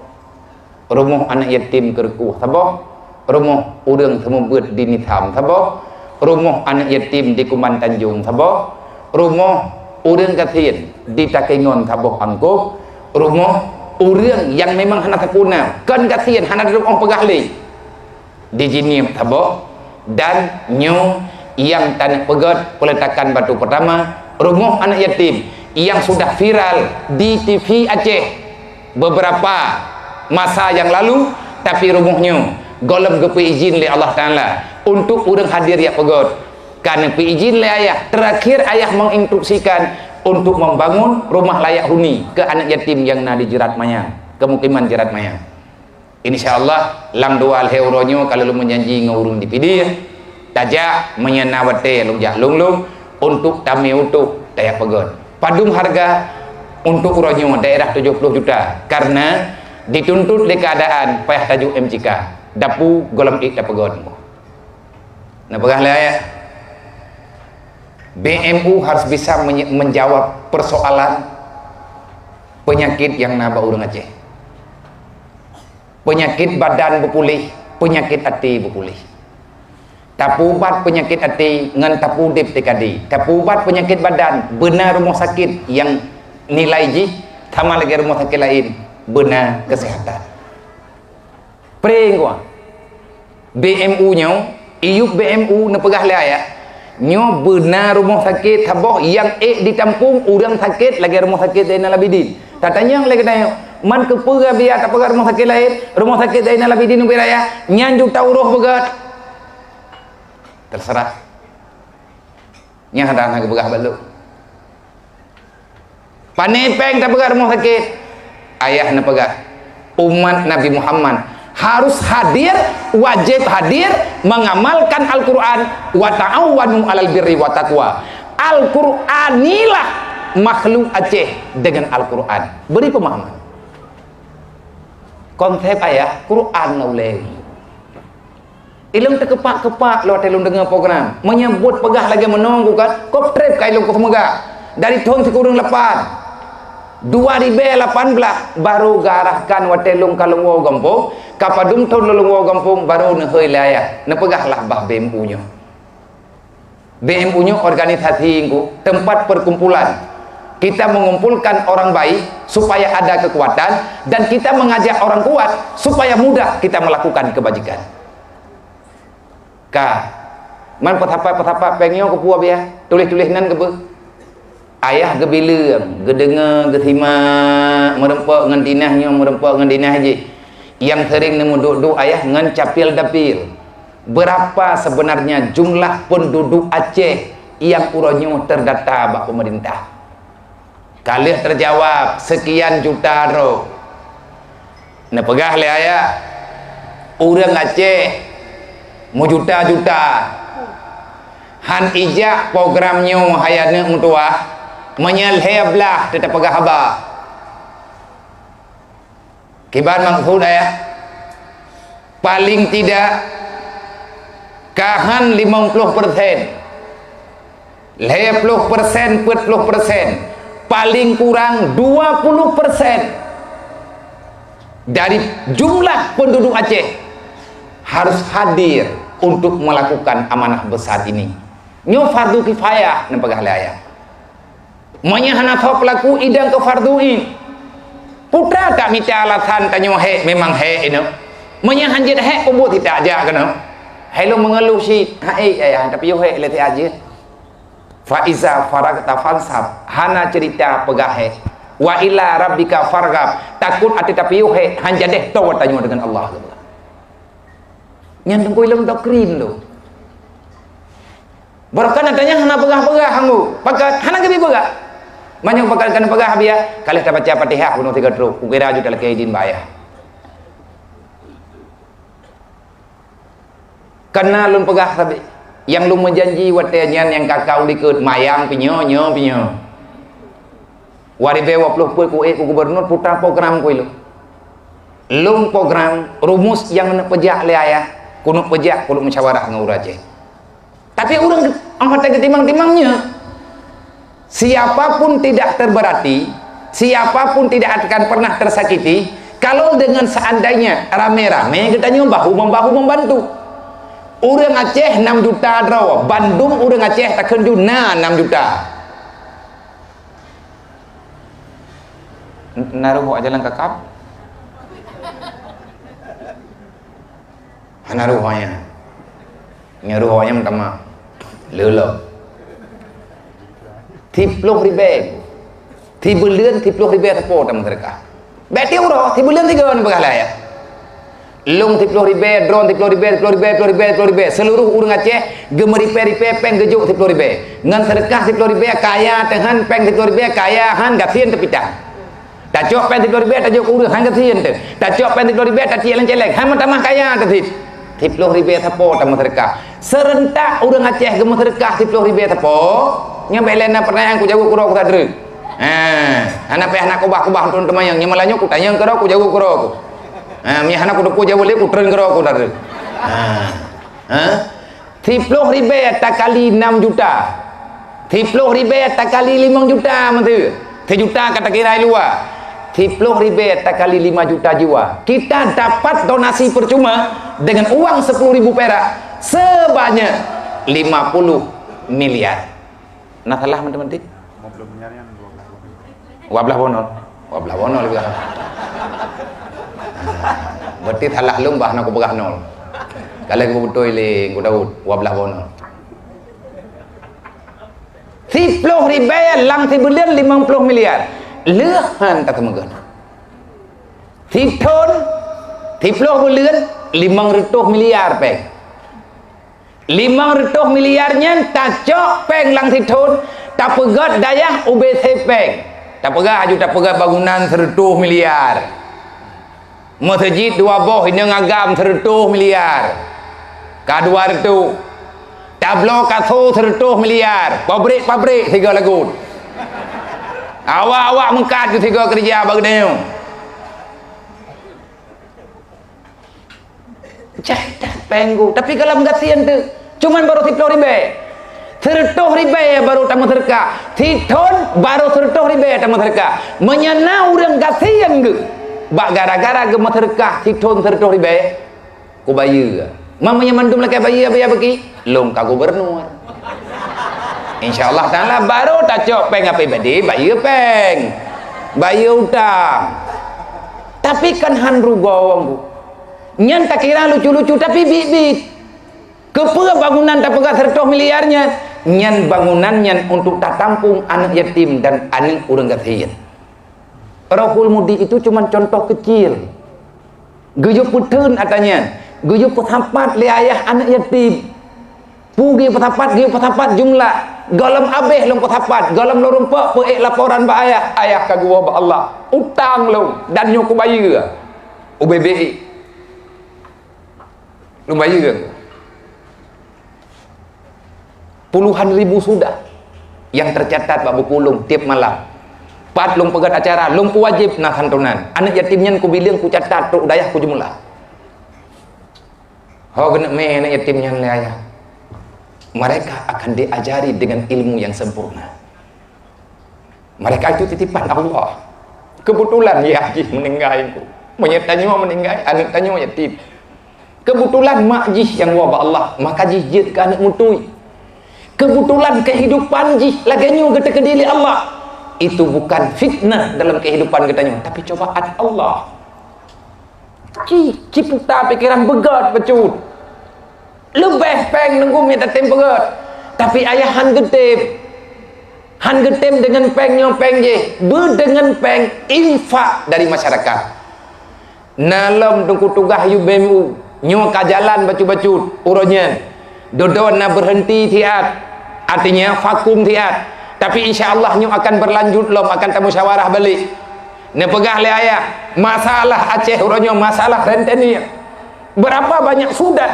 Rumoh aneuëk yatim Keureukuh saboh, rumoh ureuëng seumeubeuet di Nisam saboh, rumoh aneuëk yatim di Kuman Tanjong saboh, rumoh ureuëng gasien di Takengon saboh angkoh, rumoh ureuëng nyang memang hana sapuna, kon gasien hana droe peugah lé. Di Jeunieb saboh, dan nyoe nyang taneuk peugét peuletakan batu pertama rumoh aneuëk yatim nyang sudah viral di T V Aceh beberapa masa yang lalu, tapi rumoh nyoe gohlom geupeu izin lé Allah Taala untuk ureuëng hadir yak peugét. Ka neupeu izin lé ayah, terakhir ayah menginstruksikan untuk membangun rumah layak huni ke anak yatim yang na di Jerat Mayang, kemukiman Jerat Mayang. Insya Allah, lam dua lhée uroe nyoe ka lôn meujanji ngon ureuëng di Pidie, tajak meunyoe na watée lôn jak lôn-lôn untuk tamé utoh tajak peugét. Padum harga untuk uroe nyoe daerah tujoh ploh juta, karena dituntut lé keadaan payah tajok M C K, dapu gohlom ék tapeugét. Neupeugah lé ayah, B M U harus bisa menye-, menjawab persoalan penyakit yang na bak ureuëng Aceh. Peunyakét badan beupuléh, peunyakét até beupuléh. Tapeuubat peunyakét até ngon tapeuudeb T K D. Tapeuubat peunyakét badan, beuna rumoh sakét nyang nilai jih sama lagée rumoh sakét laén, beuna keuseuhatan. Pré ngku, B M U nyoe, iyup B M U neupeugah lé ayah, nyoe beuna rumoh sakét saboh nyang ék jitampung ureuëng sakét lagée rumoh sakét Zainal Abidin. Tatanyong lé geutanyoe, man keupeue biaya tapeugah rumoh sakét laén, rumoh sakét Zainal Abidin ubé raya, nyan juta uroe beugét. Terserah. Nyan hana geupeugah bak lôn. Pane péng tapeugah rumoh sakét? Ayah neupeugah, umat Nabi Muhammad harus hadir, wajéb hadir mengamalkan Al-Quran, wa ta'awanu 'alal birri wa taqwa. Al-Quranilah makhluk Aceh dengan Al-Quran. Beri pemahaman. Konsep ayah, Quran na ulée. Ilong teukepak-kepak lôn watée lôn deungoe program. Meunyoe buet peugah lagée meunoe ngku kan, kop treb ka ilong koseumeugah. Dari thon sikureueng lapan, dua ribée lapan blaih, baru geuarahkan watée lôn ka lôn woe gampông, ka padum thon lôn woe gampông, baru neuhôi lé ayah, neupeugah lah bah B M U nyoe. B M U nyoe organisasi ngku, tempat perkumpulan. Kita mengumpulkan orang baik supaya ada kekuatan dan kita mengajak orang kuat supaya mudah kita melakukan kebajikan. Ka. Man peusapat-peusapat péng nyoe keupeue biaya, tuléh-tuléh nan keupeue? Ayah geubileueng, geudeungoe, geusimak, meureumpok ngon dinah nyoe, meureumpok ngon dinah jih. Nyang sering neumeuduek-duek ayah ngon capil dapil. Berapa sebenarnya jumlah penduduk Aceh nyang uroe nyoe terdata bak pemerintah? Ka lheueh teujawab, sekian juta droe. Neupeugah lé ayah, ureuëng Aceh meujuta-juta. Han ijak program nyoe hai aneuëk meutuwah, meunyoe lhée blaih teupeugah haba. Kiban maksud ayah? Paling tidak, ka han limong ploh persen, lhée ploh persen, peuet ploh persen, paling kurang dua puluh persen dari jumlah penduduk Aceh harus hadir untuk melakukan amanah besar ini. Nyoe fardu kifayah, neupeugah lé ayah. Meunyoe hana soe peulaku idang keu fardu ain, peue teuma tamita alasan tanyoe hék memang hék inoe? Meunyoe hanjeuet hék, peue buet sitak jak keunoe? Hai lôn meungeuluh cit, hai ayah, tapi yoh hék lé siat jeuet. Fa iza faraghta fansab, hana ceurita peugah hék. Wa ila rabbika farghab, takot até tapi yoh hék, han jadeh toe tanyoe deungon Allah. Nyan teungku ilong doktrin tu. Barokah na tanya hana peugah-peugah hanggu. Pakat hana geubri peugah. Manyang pakat kan peugah biar kaleh tabaca Fatihah bunoe tiga trok. Kukira ju talakée idin bak ayah. Kana lôn peugah sabe, nyang lôn meujanji watée nyan nyang ka-ka u likot, mayang pinyoe, nyoe pinyoe. Dua ribée dua ploh peuet ku ék ku gubernur puta program ku ilong. Lôn program rumus nyang neuk peujak lé ayah, ku neuk peujak ku lôn musyawarah ngon ureuëng Aceh. Tapi ureuëng 'oh watée geutimang-timang nyoe, siapa pun tidak terberarti, siapa pun tidak akan pernah tersakiti kalau dengan seandainya ramé-ramé geutanyoe bahu-membahu membantu. Ureuëng Aceh enam juta droe, bandum ureuëng Aceh takheun ju na enam juta. N-, na roh awak jalan kakap? Hana roh awak nyan. Nyan roh awak nyan meutamah. Leuloh. Siploh ribée. Sibuleuen siploh ribée sapo tameuseudeukah. Bék tiep uroe, sibuleuen sigoe neupeugah lé ayah. Lôn siploh ribée, droen siploh ribée, siploh ribée, siploh ribée, siploh ribée. Seuluruh ureuëng Aceh geumeuribée-ribée péng geujok siploh ribée. Ngon seudeukah siploh ribée kaya teuh han, péng siploh ribée kaya han, gasien teupitah. Tacok péng siploh ribée tajok keu ureuëng han gasien teuh. Tacok péng siploh ribée taciek lam céléng, han meutamah kaya teuh cit. Siploh ribée sapo tameuseudeukah. Seurentak ureuëng Aceh geumeuseudeukah siploh ribée sapo, nyan bék lé na peurtanyaan kujaweueb keudroe ku sadreuek. Ha, hana payah na kubah-kubah untuk teumanyong. Nyang meulanyok kutanyong keudroe kujaweueb keudroe ku. Ha, mi hana kuteupeue jaweueb lé kutreun keudroe ku sadreuek. Ha. Ha? Siploh ribée takali enam juta. Siploh ribée takali limong juta, meuteue. Sijuta ka takira i luwa. Siploh ribée takali lima juta jiwa. Kita dapat donasi percuma dengan uang sepuluh ribu perak sebanyak lima puluh miliar. Na salah matematik? Dua belas bonol. Dua belas bonol lebih. Berarti salah lôn bah na kupeugah nol. Kalau kubeutôi lé Teungku Daud, dua belas bonol. Siploh ribée lam sibuleuen limong ploh miliar. Leuhan tateumeugah. Sithon, siploh buleuen, limong reutôh miliar péng. Limong reutôh miliar nyan tacok péng lam sithon, tapeugét dayah ubé sé péng. Tapeugah aju tapeugét bangunan seureutôh miliar. Meuseujid dua boh inong agam seureutôh miliar. Ka dua reutôh. Tabloe kaso seureutôh miliar. Pabrik-pabrik sigoe lagot. Awak-awak meukat sigoe keureuja bak geutanyoe. Jai that péng geuh, tapi gohlom gasien teuh. Cuman barô siploh ribée. Seureutôh ribée barô tameuseudeukah. Sithon barô seureutôh ribée tameuseudeukah. Meunyoe na ureuëng gasien geuh, bak gara-gara geumeuseudeukah sithon seureutôh ribée, kubayeue. Ma meunyoe mandum lakée bayeue, bayeue beuki, lôn ka gubernur. Insya Allah Taala barô tacok péng A P B D, bayeue péng. Bayeue utang. Tapi kan han rugoe wong geuh. Nyan takira lucu-lucu, tapi biet-biet. Keupeue bangunan tapeugah seureutôh miliar nyan? Nyan bangunan nyan untuk tatampung aneuëk yatim dan aneuëk ureuëng gasien. Rohul Mudi itu cuman contoh kecil. Geuyue peutheun atra nyan, geuyue peusapat lé ayah aneuëk yatim. Peue geuyue peusapat, geuyue peusapat jumlah. Gohlom abéh lôn peusapat, gohlom lôn rumpok peuék laporan bak ayah. Ayah ka geuwoe bak Allah. Utang lôn dan nyoe kubayeue. Ubé-bé. Lôn bayeue. Puluhan ribu sudah yang tercatat bak buku lôn tiep malam. Pat lôn peugét acara, lôn peuwajéb na santunan. Aneuëk yatim nyan kubileueng, kucatat trok u dayah, kujeumeulah. Ho geuneuk mé aneuëk yatim nyan lé ayah. Mereka akan diajari dengan ilmu yang sempurna. Mereka itu titipan Allah. Kebetulan yah jih meuninggai. Meunyoe tanyoe meuninggai, aneuëk tanyoe yatim. Kebetulan mak jih nyang woe bak Allah, maka jih jeuet keu aneuëk mutui. Kebetulan kehidupan jih lagée nyoe geuteukeudi lé Allah. Itu bukan fitnah dalam kehidupan geutanyoe, tapi cobaan Allah. Ci, ciputa pikeran beugét bacut. Leubeh péng nunggu mita tem beugét. Tapi ayah han geutem. Han geutem deungon péng nyoe péng jih. Beudeungon péng infak dari masyarakat. Na lom teungku tugaih U B M U. Nyoe ka jalan bacut-bacut uroe nyan. Dudoe na berhenti siat, artinya vakum siat. Tapi insya Allah nyoe akan berlanjut lom, akan tamusyawarah balik. Neupeugah lé ayah, masalah Aceh uroe nyoe masalah rentenir. Berapa banyak sudah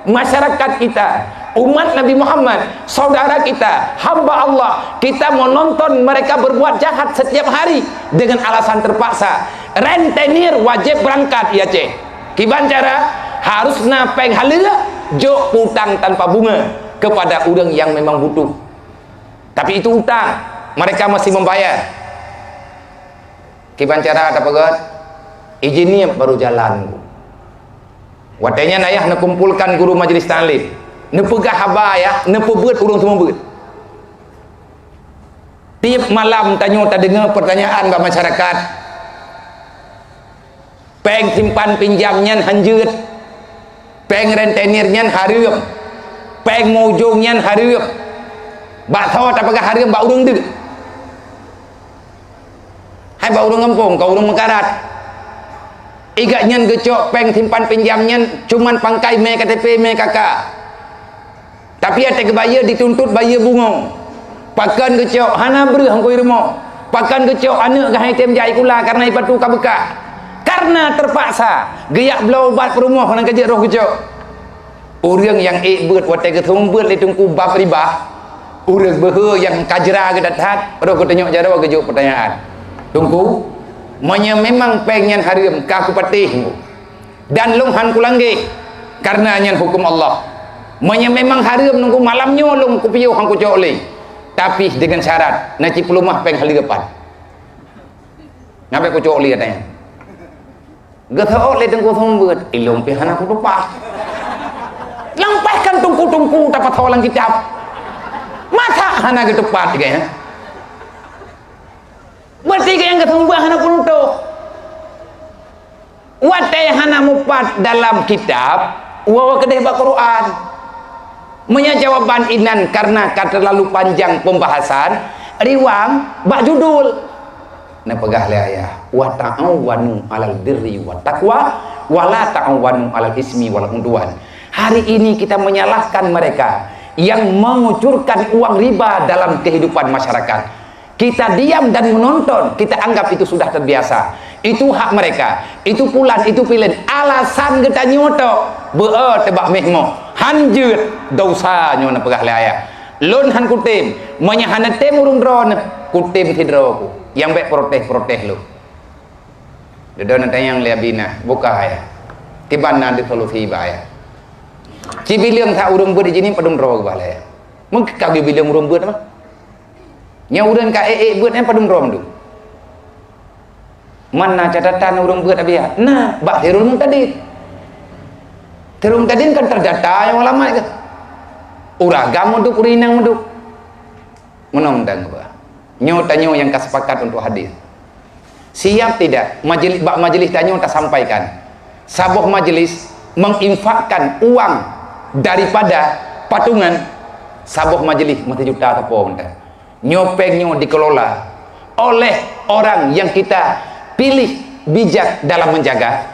masyarakat kita, umat Nabi Muhammad, saudara kita, hamba Allah, kita menonton mereka berbuat jahat setiap hari dengan alasan terpaksa. Rentenir wajib berangkat, ya Aceh. Kiban cara? Harus na péng haleue, jok utang tanpa bunga kepada ureuëng yang memang butuh. Tapi itu utang, mereka masih membayar. Kiban cara tapeugét, ijin niet baru jalan. Watée nyan ayah neukumpulkan guru majelis taklim, neupeugah haba ayah, neupeubeuet ureuëng seumeubeuet. Tieb malam tanyoe tadeungoe peurtanyaan bak masyarakat, péng simpan pinjam nyan hanjeuet, péng rentenir nyan hareuem, péng mujong nyan hareuem. Bak soe tapeugah hareuem? Bak ureuëng deuek. Hai bak ureuëng gampông, ka ureuëng meukarat. Igat nyan geucok péng simpan pinjam nyan cuman pangkai mé K T P, mé K K. Tapi até geubayeue dituntut bayeue bungoe. Pakon geucok hana breueh ngkui rumoh. Pakon geucok aneuëk geuhai tem jai kula karena ipatu ka beukah. Karena terpaksa geujak bloe ubat peurumoh ngon ka jeuet roh geucok. Ureuëng nyang ék beuet watée geuseumeubeuet lé teungku bab riba, ureuëng beuhe nyang ka jra geudat that, roh geutunyok jaroe geujok peutanyaan. Teungku, meunyoe memang péng nyan hareuem ka kupatéh, dan lôn han kulanggeh, kareuna nyan huköm Allah. Meunyoe memang hareuem nunggu malam nyoe lôn kupiôh han kucok lé, tapi deungon syarat na cit peuleumah péng haleue pat. Ngabek kucok lé katanya. Geuseuôt lé teungku seumeubeuet, ilôn pih hana kutupat. Lampaikan tungku-tungku tapasoe lam kitab. Masa hana geuteupat gaya? Berarti gaya nyang geuseumeubeuet hana peunutoh. Watée hana mupat dalam kitab, uwa keudeh bak Quran. Meunyoe jawaban inan karena ka terlalu panjang pembahasan, riwang bak judul. Neupeugah lé ayah, "Wa ta'awanu 'alal birri wat taqwa, wa la ta'awanu 'alal ismi wal 'udwan." Hari ini kita menyalahkan mereka yang mengucurkan uang riba dalam kehidupan masyarakat. Kita diam dan menonton, kita anggap itu sudah terbiasa. Itu hak mereka. Itu pulan, itu pilen. Alasan geutanyoe tok. Beu-e teubak méh moh. Han jeuet, dosa nyoe neupeugah lé ayah. Lôn han kutem. Meunyoe hana tem ureuëng droeneuh, kutem sidroe ku. Nyang bék protes-protes lôn. Dudoe neutanyong lé Abi na, buka ayah. Kiban na di solusi bak ayah. Ci bileueng that ureuëng beuet di sini padum droe bak lé. Mungkin ka geuyue bileueng ureuëng beuet mah. Nyang ureuëng ka ék-ék beuet nyan padum droe mandum. Man na catatan ureuëng beuet Abi? Na, bak Khairul Muhtadin. Khairul Muhtadin kan terdata nyang ulama itu. Ureuëng agam meudup, ureuëng inong meudup. Meunoe mantong bah. Nyoe tanyoe nyang ka sepakat untuk hadir. Siap tidak? Majlis, bak majlis tanyoe tasampaikan. Saboh majlis menginfakkan uang daripada patungan, saboh majlis meusijuta sapo mantong. Nyoe péng nyoe dikelola oleh orang yang kita pilih bijak dalam menjaga.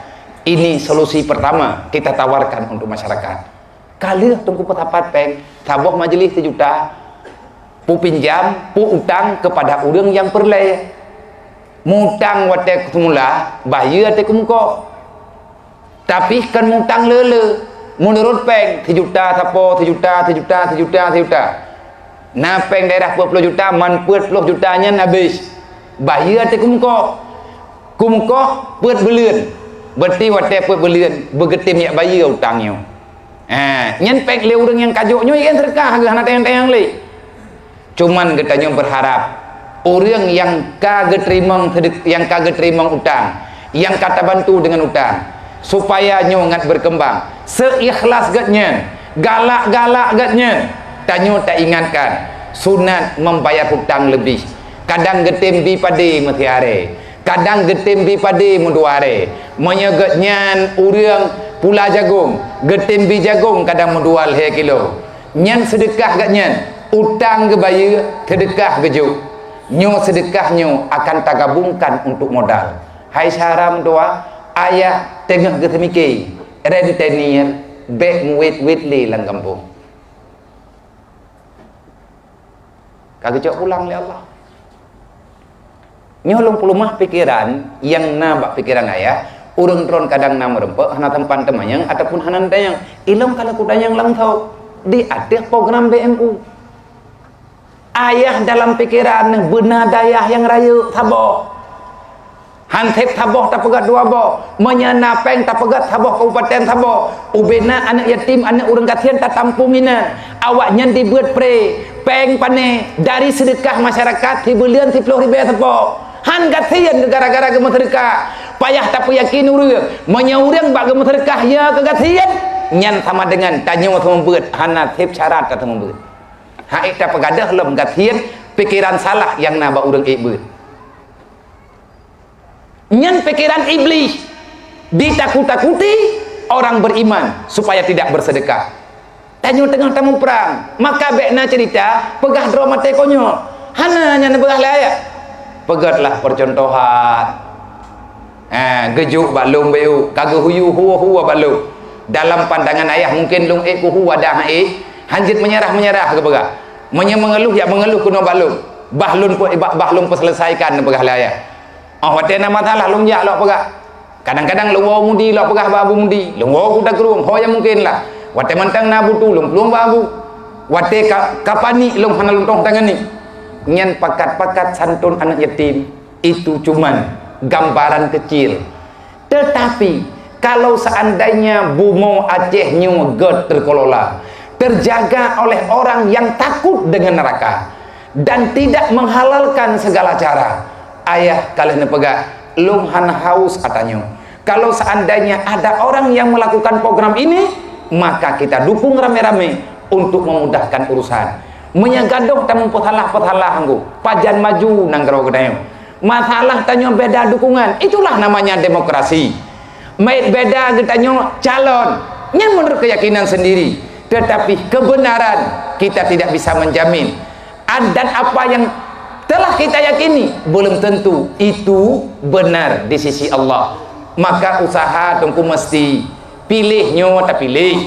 Ini solusi pertama kita tawarkan untuk masyarakat. Ka lheueh teungku peusapat péng, saboh majlis sijuta, peupinjam, peu-utang kepada ureuëng nyang peureulée. Meu-utang watée seumula, bayeue watée keumeukoh. Tapi kon meu-utang le-le, meunurot péng, sijuta sapo, sijuta, sijuta, sijuta, sijuta. Na péng daerah peuet ploh juta, man peuet ploh juta nyan habéh. Bayeue watée keumeukoh. Keumeukoh peuet buleuen. Berarti watée peuet buleuen, beugeutem jak bayeue utang nyoe. Ha, nyan péng lé ureuëng nyang ka jok nyoe, ikén seudeukah geuh hana tayang-tayang lé. Cuman geutanyoe berharap, ureuëng nyang ka geuteurimong seudek-, nyang ka geuteurimong utang, nyang ka tabantu deungon utang, supaya nyoe ngat berkembang. Seuikhlas geuhnyan, galak-galak geuhnyan, tanyoe taingatkan, sunat membayar hutang leubeh. Kadang geutem bi padé meusiaré, kadang geutem bi padé meuduaré. Meunyoe geuhnyan ureuëng pula jagong, geutem bi jagong kadang meudua lhée kilo. Nyan seudeukah geuhnyan, utang geubayeue, seudeukah geujok. Nyoe seudeukah nyoe akan tagabungkan untuk modal. Hai syedara meutuwah, ayah teungoh geuseumike, rentenir, bèk meuwét-wét lé lam gampông. Ka geucok pulang lé Allah. Nyoe lôn peuleumah pikeran nyang na bak pikeran ayah, ureuëng droen kadang na meureumpok, hana sempat teumanyong ataupun hana tanyong. Ilôn ka lheueh kutanyong langsông di ateueh program B M U. Ayah dalam pikeran beuna dayah nyang rayeuk saboh. Han sép saboh tapeugét dua boh. Meunyoe na péng tapeugét saboh kabupaten saboh. Ubena aneuëk yatim, aneuëk ureuëng gasien tatampung inan. Awaknyan dibeuet pré, péng pané dari seudeukah masyarakat sibuleuen siplôh ribèe sapo. Han gasien gara-gara geumeuseudeukah. Payah tapeuyakin ureuëng, meunyoe ureuëng bak geumeuseudeukah ya keu gasien, nyan sama dengan tanyoe seumeubeuet, hana sép syarat ka seumeubeuet. Hak ék tapeugadôh lom gasien pikeran salah nyang na bak ureuëng ék beuet. Nyan pikeran Iblih, ditakut-takuti orang beriman supaya tidak bersedekah. Tanyoe teungoh tamuprang, maka bék na cerita peugah droe maté konyol. Hana nyan peugah lé ayat. Peugötlah percontohan. Ha, geujok bak lôn beu, ka geuhuyu hua-hua bak lôn. Dalam pandangan ayah mungkin lôn ék kuhu wadah ék, hanjeuet meunyeurah-meunyeurah geupeugah. Meunyoe meungeuluh, ya meungeuluh keunoe bak lôn. Bah lôn peu-, bah, bah lôn peuseuleusaikan, peugah lé ayah. Oh, watée na masalah lôn jak lok peugah. Kadang-kadang lôn woe mudi lok peugah bak Abu Mudi. Lôn woe kuta keurueng, ho nyang mungken lah. Watée mantong na butu lôn plueng bak Abu. Watée ka, ka panik lôn hana lôn tong tangani. Nyan pakat-pakat santun aneuk yatim. Itu cuman gambaran kecil. Tetapi, kalau seandainya bumoe Aceh nyoe gét teukelola, terjaga oleh orang yang takut dengan neraka, dan tidak menghalalkan segala cara, ayah ka lheueh neupeugah, lôn hana haus ata nyoe. Kalau seandainya ada orang yang melakukan program ini, maka kita dukung ramé-ramé untuk memudahkan urusan. Meunyoe gadôh tameupeutalah-peutalah anggô, pajan maju nanggroe geutanyoe. Masalah tanyoe beda dukungan, itulah namanya demokrasi. Meuet beda geutanyoe calon, nyan menurut keyakinan sendiri. Tetapi kebenaran kita tidak bisa menjamin. Dan apa yang telah kita yakini belum tentu itu benar di sisi Allah. Maka usaha teungku mesti piléh nyoe tapiléh.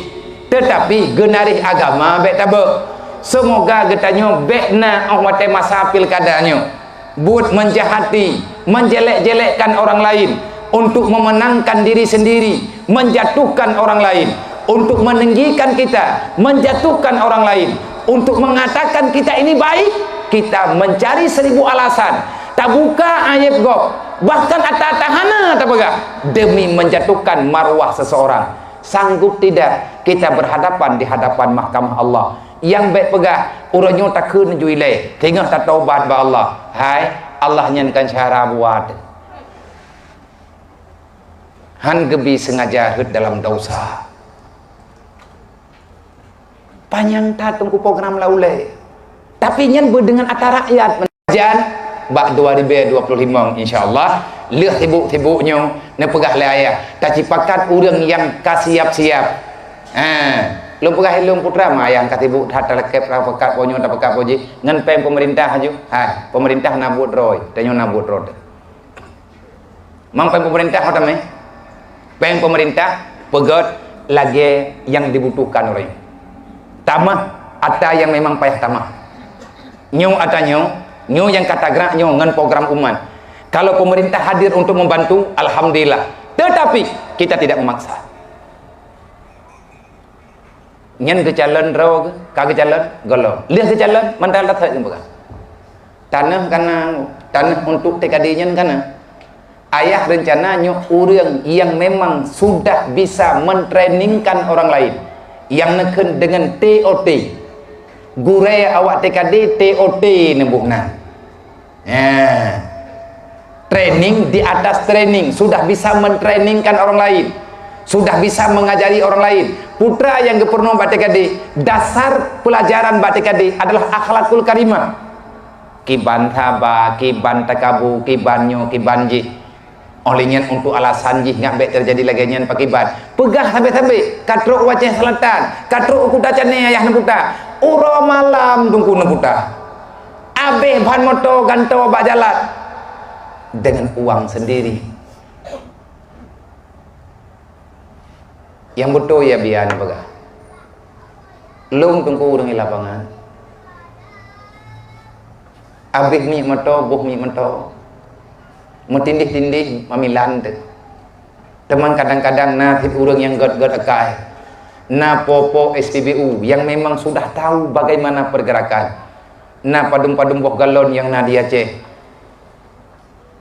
Tetapi geunaréh agama bék tabeuek. Semoga geutanyoe bék na óh watée masa pilkada nyoe buet menjahati, menjelek-jelekkan orang lain untuk memenangkan diri sendiri, menjatuhkan orang lain, untuk meninggikan kita, menjatuhkan orang lain, untuk mengatakan kita ini baik, kita mencari seribu alasan, tabuka aib gob, bahkan ata-ata hana tapeugah demi menjatuhkan marwah seseorang. Sanggup tidak kita berhadapan di hadapan mahkamah Allah? Nyang bék peugah, uroe nyoe takheun ju ilée, teungoh tatobat bak Allah. Hai, Allah nyan kan syara buat. Han geubi sengaja rhot dalam dosa. Panyang that teungku program laulée. Tapi nyan beudeungon ata rakyat. Jan bak dua ribu dua puluh lima, insya Allah, lheueh sibuk-sibuk nyoe, neupeugah lé ayah, tacipakat ureuëng nyang ka siap-siap. Ha, lôn peugah ilôn putra ma ayah ka sibuk that talakeb, tapeugah po nyoe, tapeugah po jih, ngon péng pemerintah aju. Hai, pemerintah na buet droe, tanyoe na buet droe. Mang péng pemerintah ho tamé? Péng pemerintah peugét lagée nyang dibutuhkan ureuëng. Tamah ata nyang memang payah tamah. Nyoe ata nyoe, nyoe nyang ka tagrak nyoe ngon program umat. Kalau pemerintah hadir untuk membantu, alhamdulillah. Tetapi kita tidak memaksa. Nyan geucalon droe geuh, ka geucalon gohlom. Lheueh geucalon, mantong that that geupeugah. Tanoh kana, tanoh untuk T K D nyan kana. Ayah reuncana nyoe ureuëng nyang memang sudah bisa mentrainingkan orang lain, nyang neukheun deungon T O T. Gurée awak T K D T O T neuboh nan. Eh, training di atas training, sudah bisa mentrainingkan orang lain, sudah bisa mengajari orang lain. Putra nyang geupeurunoe bak T K D, dasar pelajaran bak T K D adalah akhlakul karimah. Kiban saba, kiban takabu, kiban nyoe, kiban jih. Óh lheueh nyan untuk alasan jih ngat bék teujadi lagée nyan pakiban. Peugah sabe-sabe, ka trok u Aceh Selatan, ka trok u Kuta Canee ayah neuputa. Uroe malam teungku neuputa. Abéh ban moto gantoe bak jalan deungon uang sendiri. Nyang beutôi ya bian peugah. Lôn teungku ureuëng di lapangan. Abéh miet moto, boh miet moto. Meutindih-tindih mamilan teuh. Teuma kadang-kadang na cit ureuëng nyang gét-gét akai. Na po-po S P B U yang memang sudah tahu bagaimana pergerakan. Na padum-padum boh galon nyang na di Aceh.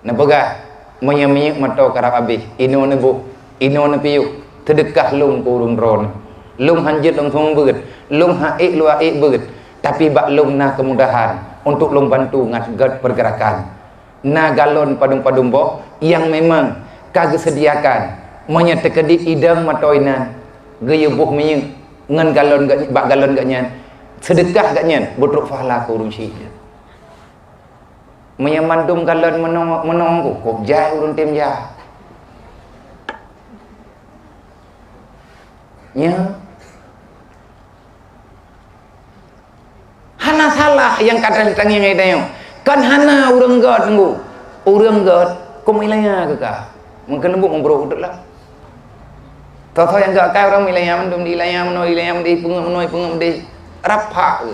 Neupeugah, meunyoe minyeuk moto karab abéh, inoe neuboh, inoe neupiôh, seudeukah lôn keu ureuëng droeneuh. Lôn hán jeuet lôn seumeubeuet, lôn hán ék luwa ék beuet, tapi bak lôn na keumudahan untuk lôn bantu ngat gét pergerakan. Na galon padum-padum boh nyang memang ka geuseudiakan. Meunyoe teukeudit idong moto inan, geuyue boh minyeuk ngon galon gét-, bak galon gét nyan, seudeukah gét nyan beutrok pahala keu ureuëng syik. Meunyoe mandum galon meunoe, meunoe ku, kôb jai ureuëng tem jak. Nya. Hana salah nyang ka tangieng tanyoe. Kan hana ureuëng gét ngu. Ureuëng gét, kôb ilanya keu ka. Mungken leumbut meubrok udeb lah. Tho-tho nyang gét akai ureuëng ilanya mandum di ilanya meunoe, ilanya di peungeuet meunoe, peungeuet di rapak.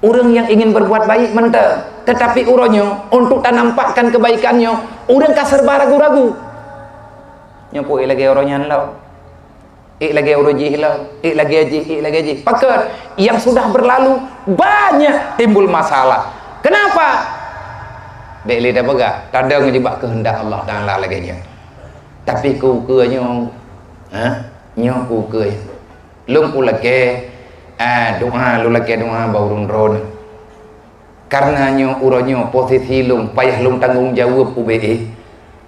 Ureuëng nyang ingin berbuat baik mantong, tetapi uroe nyoe untuk tanampakkan kebaikan nyoe, ureuëng ka serba ragu-ragu. Nyoe peue lagée uroe nyan lom. Ék lagée uroe jih lom, ék lagée jih, ék lagée jih. Pakon, yang sudah berlalu banyak timbul masalah. Kenapa? Bék lé tapeugah, tadong jibak keuheundak Allah Taala lagée nyan. Tapi keu ukeue nyoe, ha? Nyoe keu ukeue. Lôn kulakée, ah, doa, lôn lakée doa bak ureuëng droeneuh. Karena nyoe uroe nyoe posisi lôn payah lôn tanggong jaweueb ubé éh.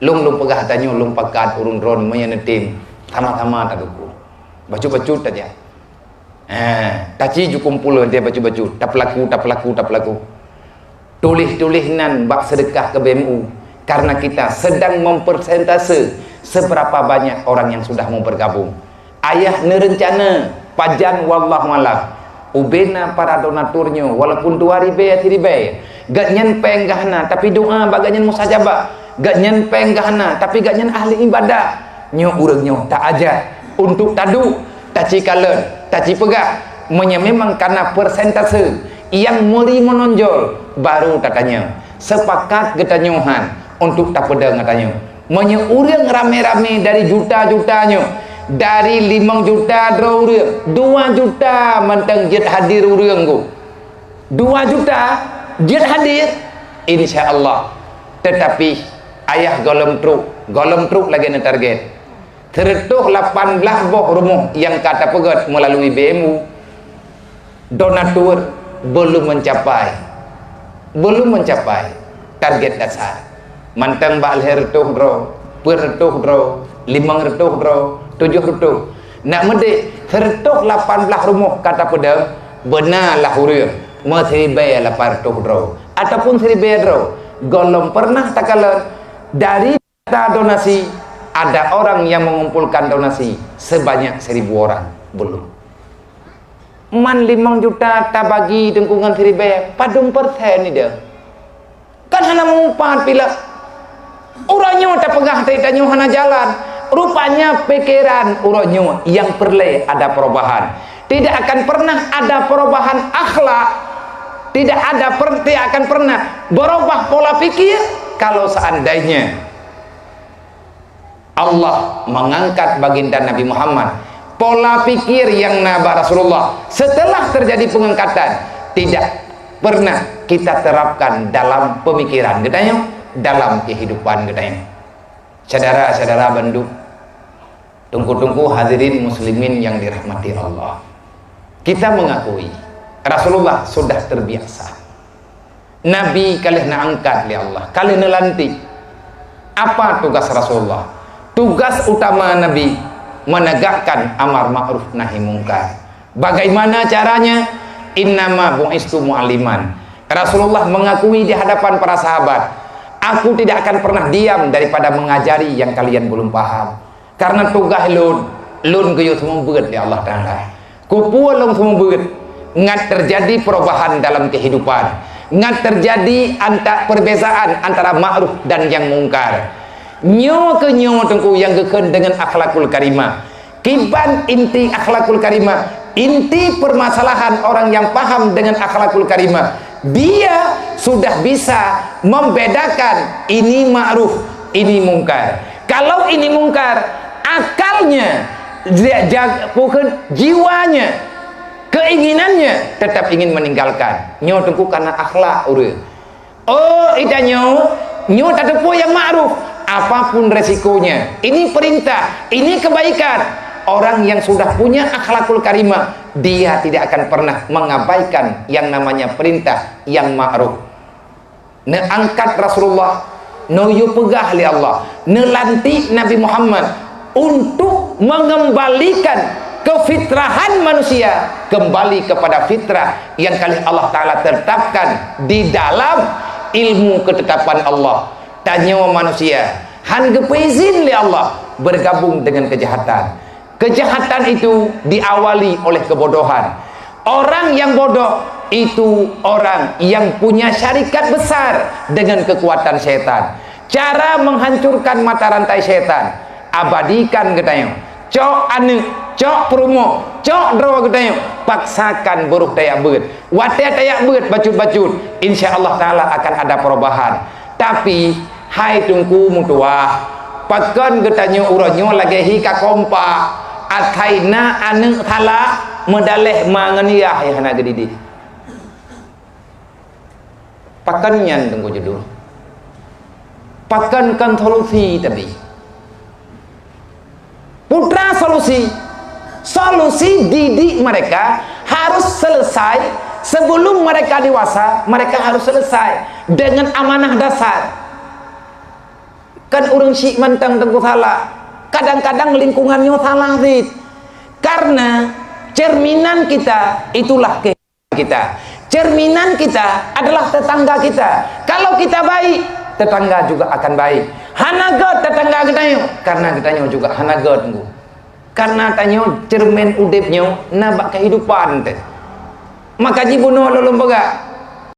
Lôn, lôn peugah tanyoe lôn pakat ureuëng droeneuh meunyoe neutem, sama-sama tadukung. Bacut-bacut tajak. Ah, taci jukung pulo dia bacut-bacut, tapeulaku, tapeulaku, tapeulaku. Tuléh-tuléh nan bak seudeukah keu B M U, karena kita sedang mempersentase seberapa banyak orang yang sudah mau bergabung. Ayah neureuncana pajan wallahu alam. Ubena para donatur nyoe walaupun dua ribée siribée, gobnyan péng gahna tapi doa bak gobnyan mustajabah. Gobnyan péng gahna tapi gobnyan ahli ibadah. Nyoe ureuëng nyoe ta ajak untuk taduek, taci kalon, taci peugah. Meunyoe memang kana persentase nyang meuri meunonjol, baru tatanyong. Sepakat geutanyoe han untuk tapeudong geutanyoe. Meunyoe ureuëng ramé-ramé dari juta-juta nyoe, dari limong juta droe ureuëng, dua juta mantong jeuet hadir ureuëng ku. Dua juta jeuet hadir, insya Allah. Tetapi ayah gohlom trok, gohlom trok lagée neutarget. Seureutôh lapan blaih boh rumoh nyang ka tapeugét meulalu B M U, donatur belum mencapai, belum mencapai target dasar. Mantong bak lhée reutôh droe, peuet reutôh droe, limong reutôh droe, tujoh reutôh. Nak meudeh, seureutôh lapan blaih rumoh ka tapeudong, beuna lah ureuëng meusiribée lapan reutôh droe ataupun siribée droe. Gohlom pernah takalon dari data donasi, ada orang yang mengumpulkan donasi sebanyak seribu orang? Belum. Man limong juta tabagi deungon siribée, padum persen ideh? Kan hana meupat pih lah. Uroe nyoe tapeugah teuh tanyoe hana jalan. Rupanya pikeran uroe nyoe nyang peureulée ada perubahan. Tidak akan pernah ada perubahan akhlak. Tidak ada per-, tidak akan pernah berubah pola pikir kalau seandainya Allah mengangkat baginda Nabi Muhammad, pola pikir nyang na bak Rasulullah setelah terjadi pengangkatan tidak pernah kita terapkan dalam pemikiran geutanyoe, dalam kehidupan geutanyoe. Syedara-syedara bandum, teungku-teungku hadirin muslimin yang dirahmati Allah, kita mengakui Rasulullah sudah terbiasa. Nabi ka lheueh neuangkat lé Allah, ka lheueh neulantik. Apa tugas Rasulullah? Tugas utama Nabi menegakkan amar ma'ruf nahi mungkar. Bagaimana caranya? "Innama bu'istu mu'alliman." Rasulullah mengakui di hadapan para sahabat, "Aku tidak akan pernah diam daripada mengajari yang kalian belum paham." Karena tugaih lôn, lôn geuyue seumeubeuet lé Allah Taala. Kupeue lôn seumeubeuet? Ngat terjadi perubahan dalam kehidupan. Ngat terjadi anta-, perbezaan antara ma'ruf dan yang mungkar. Nyoe keuh nyoe Teungku nyang geukheun deungon akhlakul karimah. Kiban inti akhlakul karimah, inti permasalahan orang yang paham dengan akhlakul karimah, dia sudah bisa membedakan ini ma'ruf, ini mungkar. Kalau ini mungkar, akalnya, ja-, ja-, bukan, jiwanya, keinginannya tetap ingin meninggalkan. Nyoe Teungku karena akhlak ureuëng. Oh, itanyoe, nyoe tateupeue nyang ma'ruf, apapun resikonya. Ini perintah, ini kebaikan. Orang yang sudah punya akhlakul karimah, dia tidak akan pernah mengabaikan yang namanya perintah yang ma'ruf. Neuangkat Rasulullah, neuyue peugah lé Allah, neulantik Nabi Muhammad untuk mengembalikan kefitrahan manusia kembali kepada fitrah yang kalih Allah Ta'ala tetapkan di dalam ilmu ketetapan Allah. Tanyoe manusia han geupeuizin lé Allah bergabung dengan kejahatan. Kejahatan itu diawali oleh kebodohan. Orang yang bodoh itu orang yang punya syarikat besar dengan kekuatan setan. Cara menghancurkan mata rantai setan, abadikan geutanyoe. Cok aneuëk, cok peurumoh, cok droe geutanyoe, paksakan beuroh tajak beuet. Watée tajak beuet bacut-bacut, insya Allah Ta'ala akan ada perubahan. Tapi, hai Teungku meutuwah, pakon geutanyoe uroe nyoe lagée hi ka kompak, asai na aneuëk salah, meudaleh ma ngon yah nyang hana geudidik. Pakon nyan Teungku judul? Pakon kon solusi tadi? Putra solusi. Solusi didik mereka harus selesai sebelum mereka dewasa, mereka harus selesai dengan amanah dasar. Kan ureuëng syiek mantong Teungku salah. Kadang-kadang lingkungan nyoe salah cit. Karena cerminan kita itulah ke- kita. Cerminan kita adalah tetangga kita. Kalau kita baik, tetangga juga akan baik. Hana gét tetangga geutanyoe, karena geutanyoe juga hana gét Teungku. Karena tanyoe cermin udeb nyoe na bak kehidupan teuh. Maka jibunoe lôn peugah,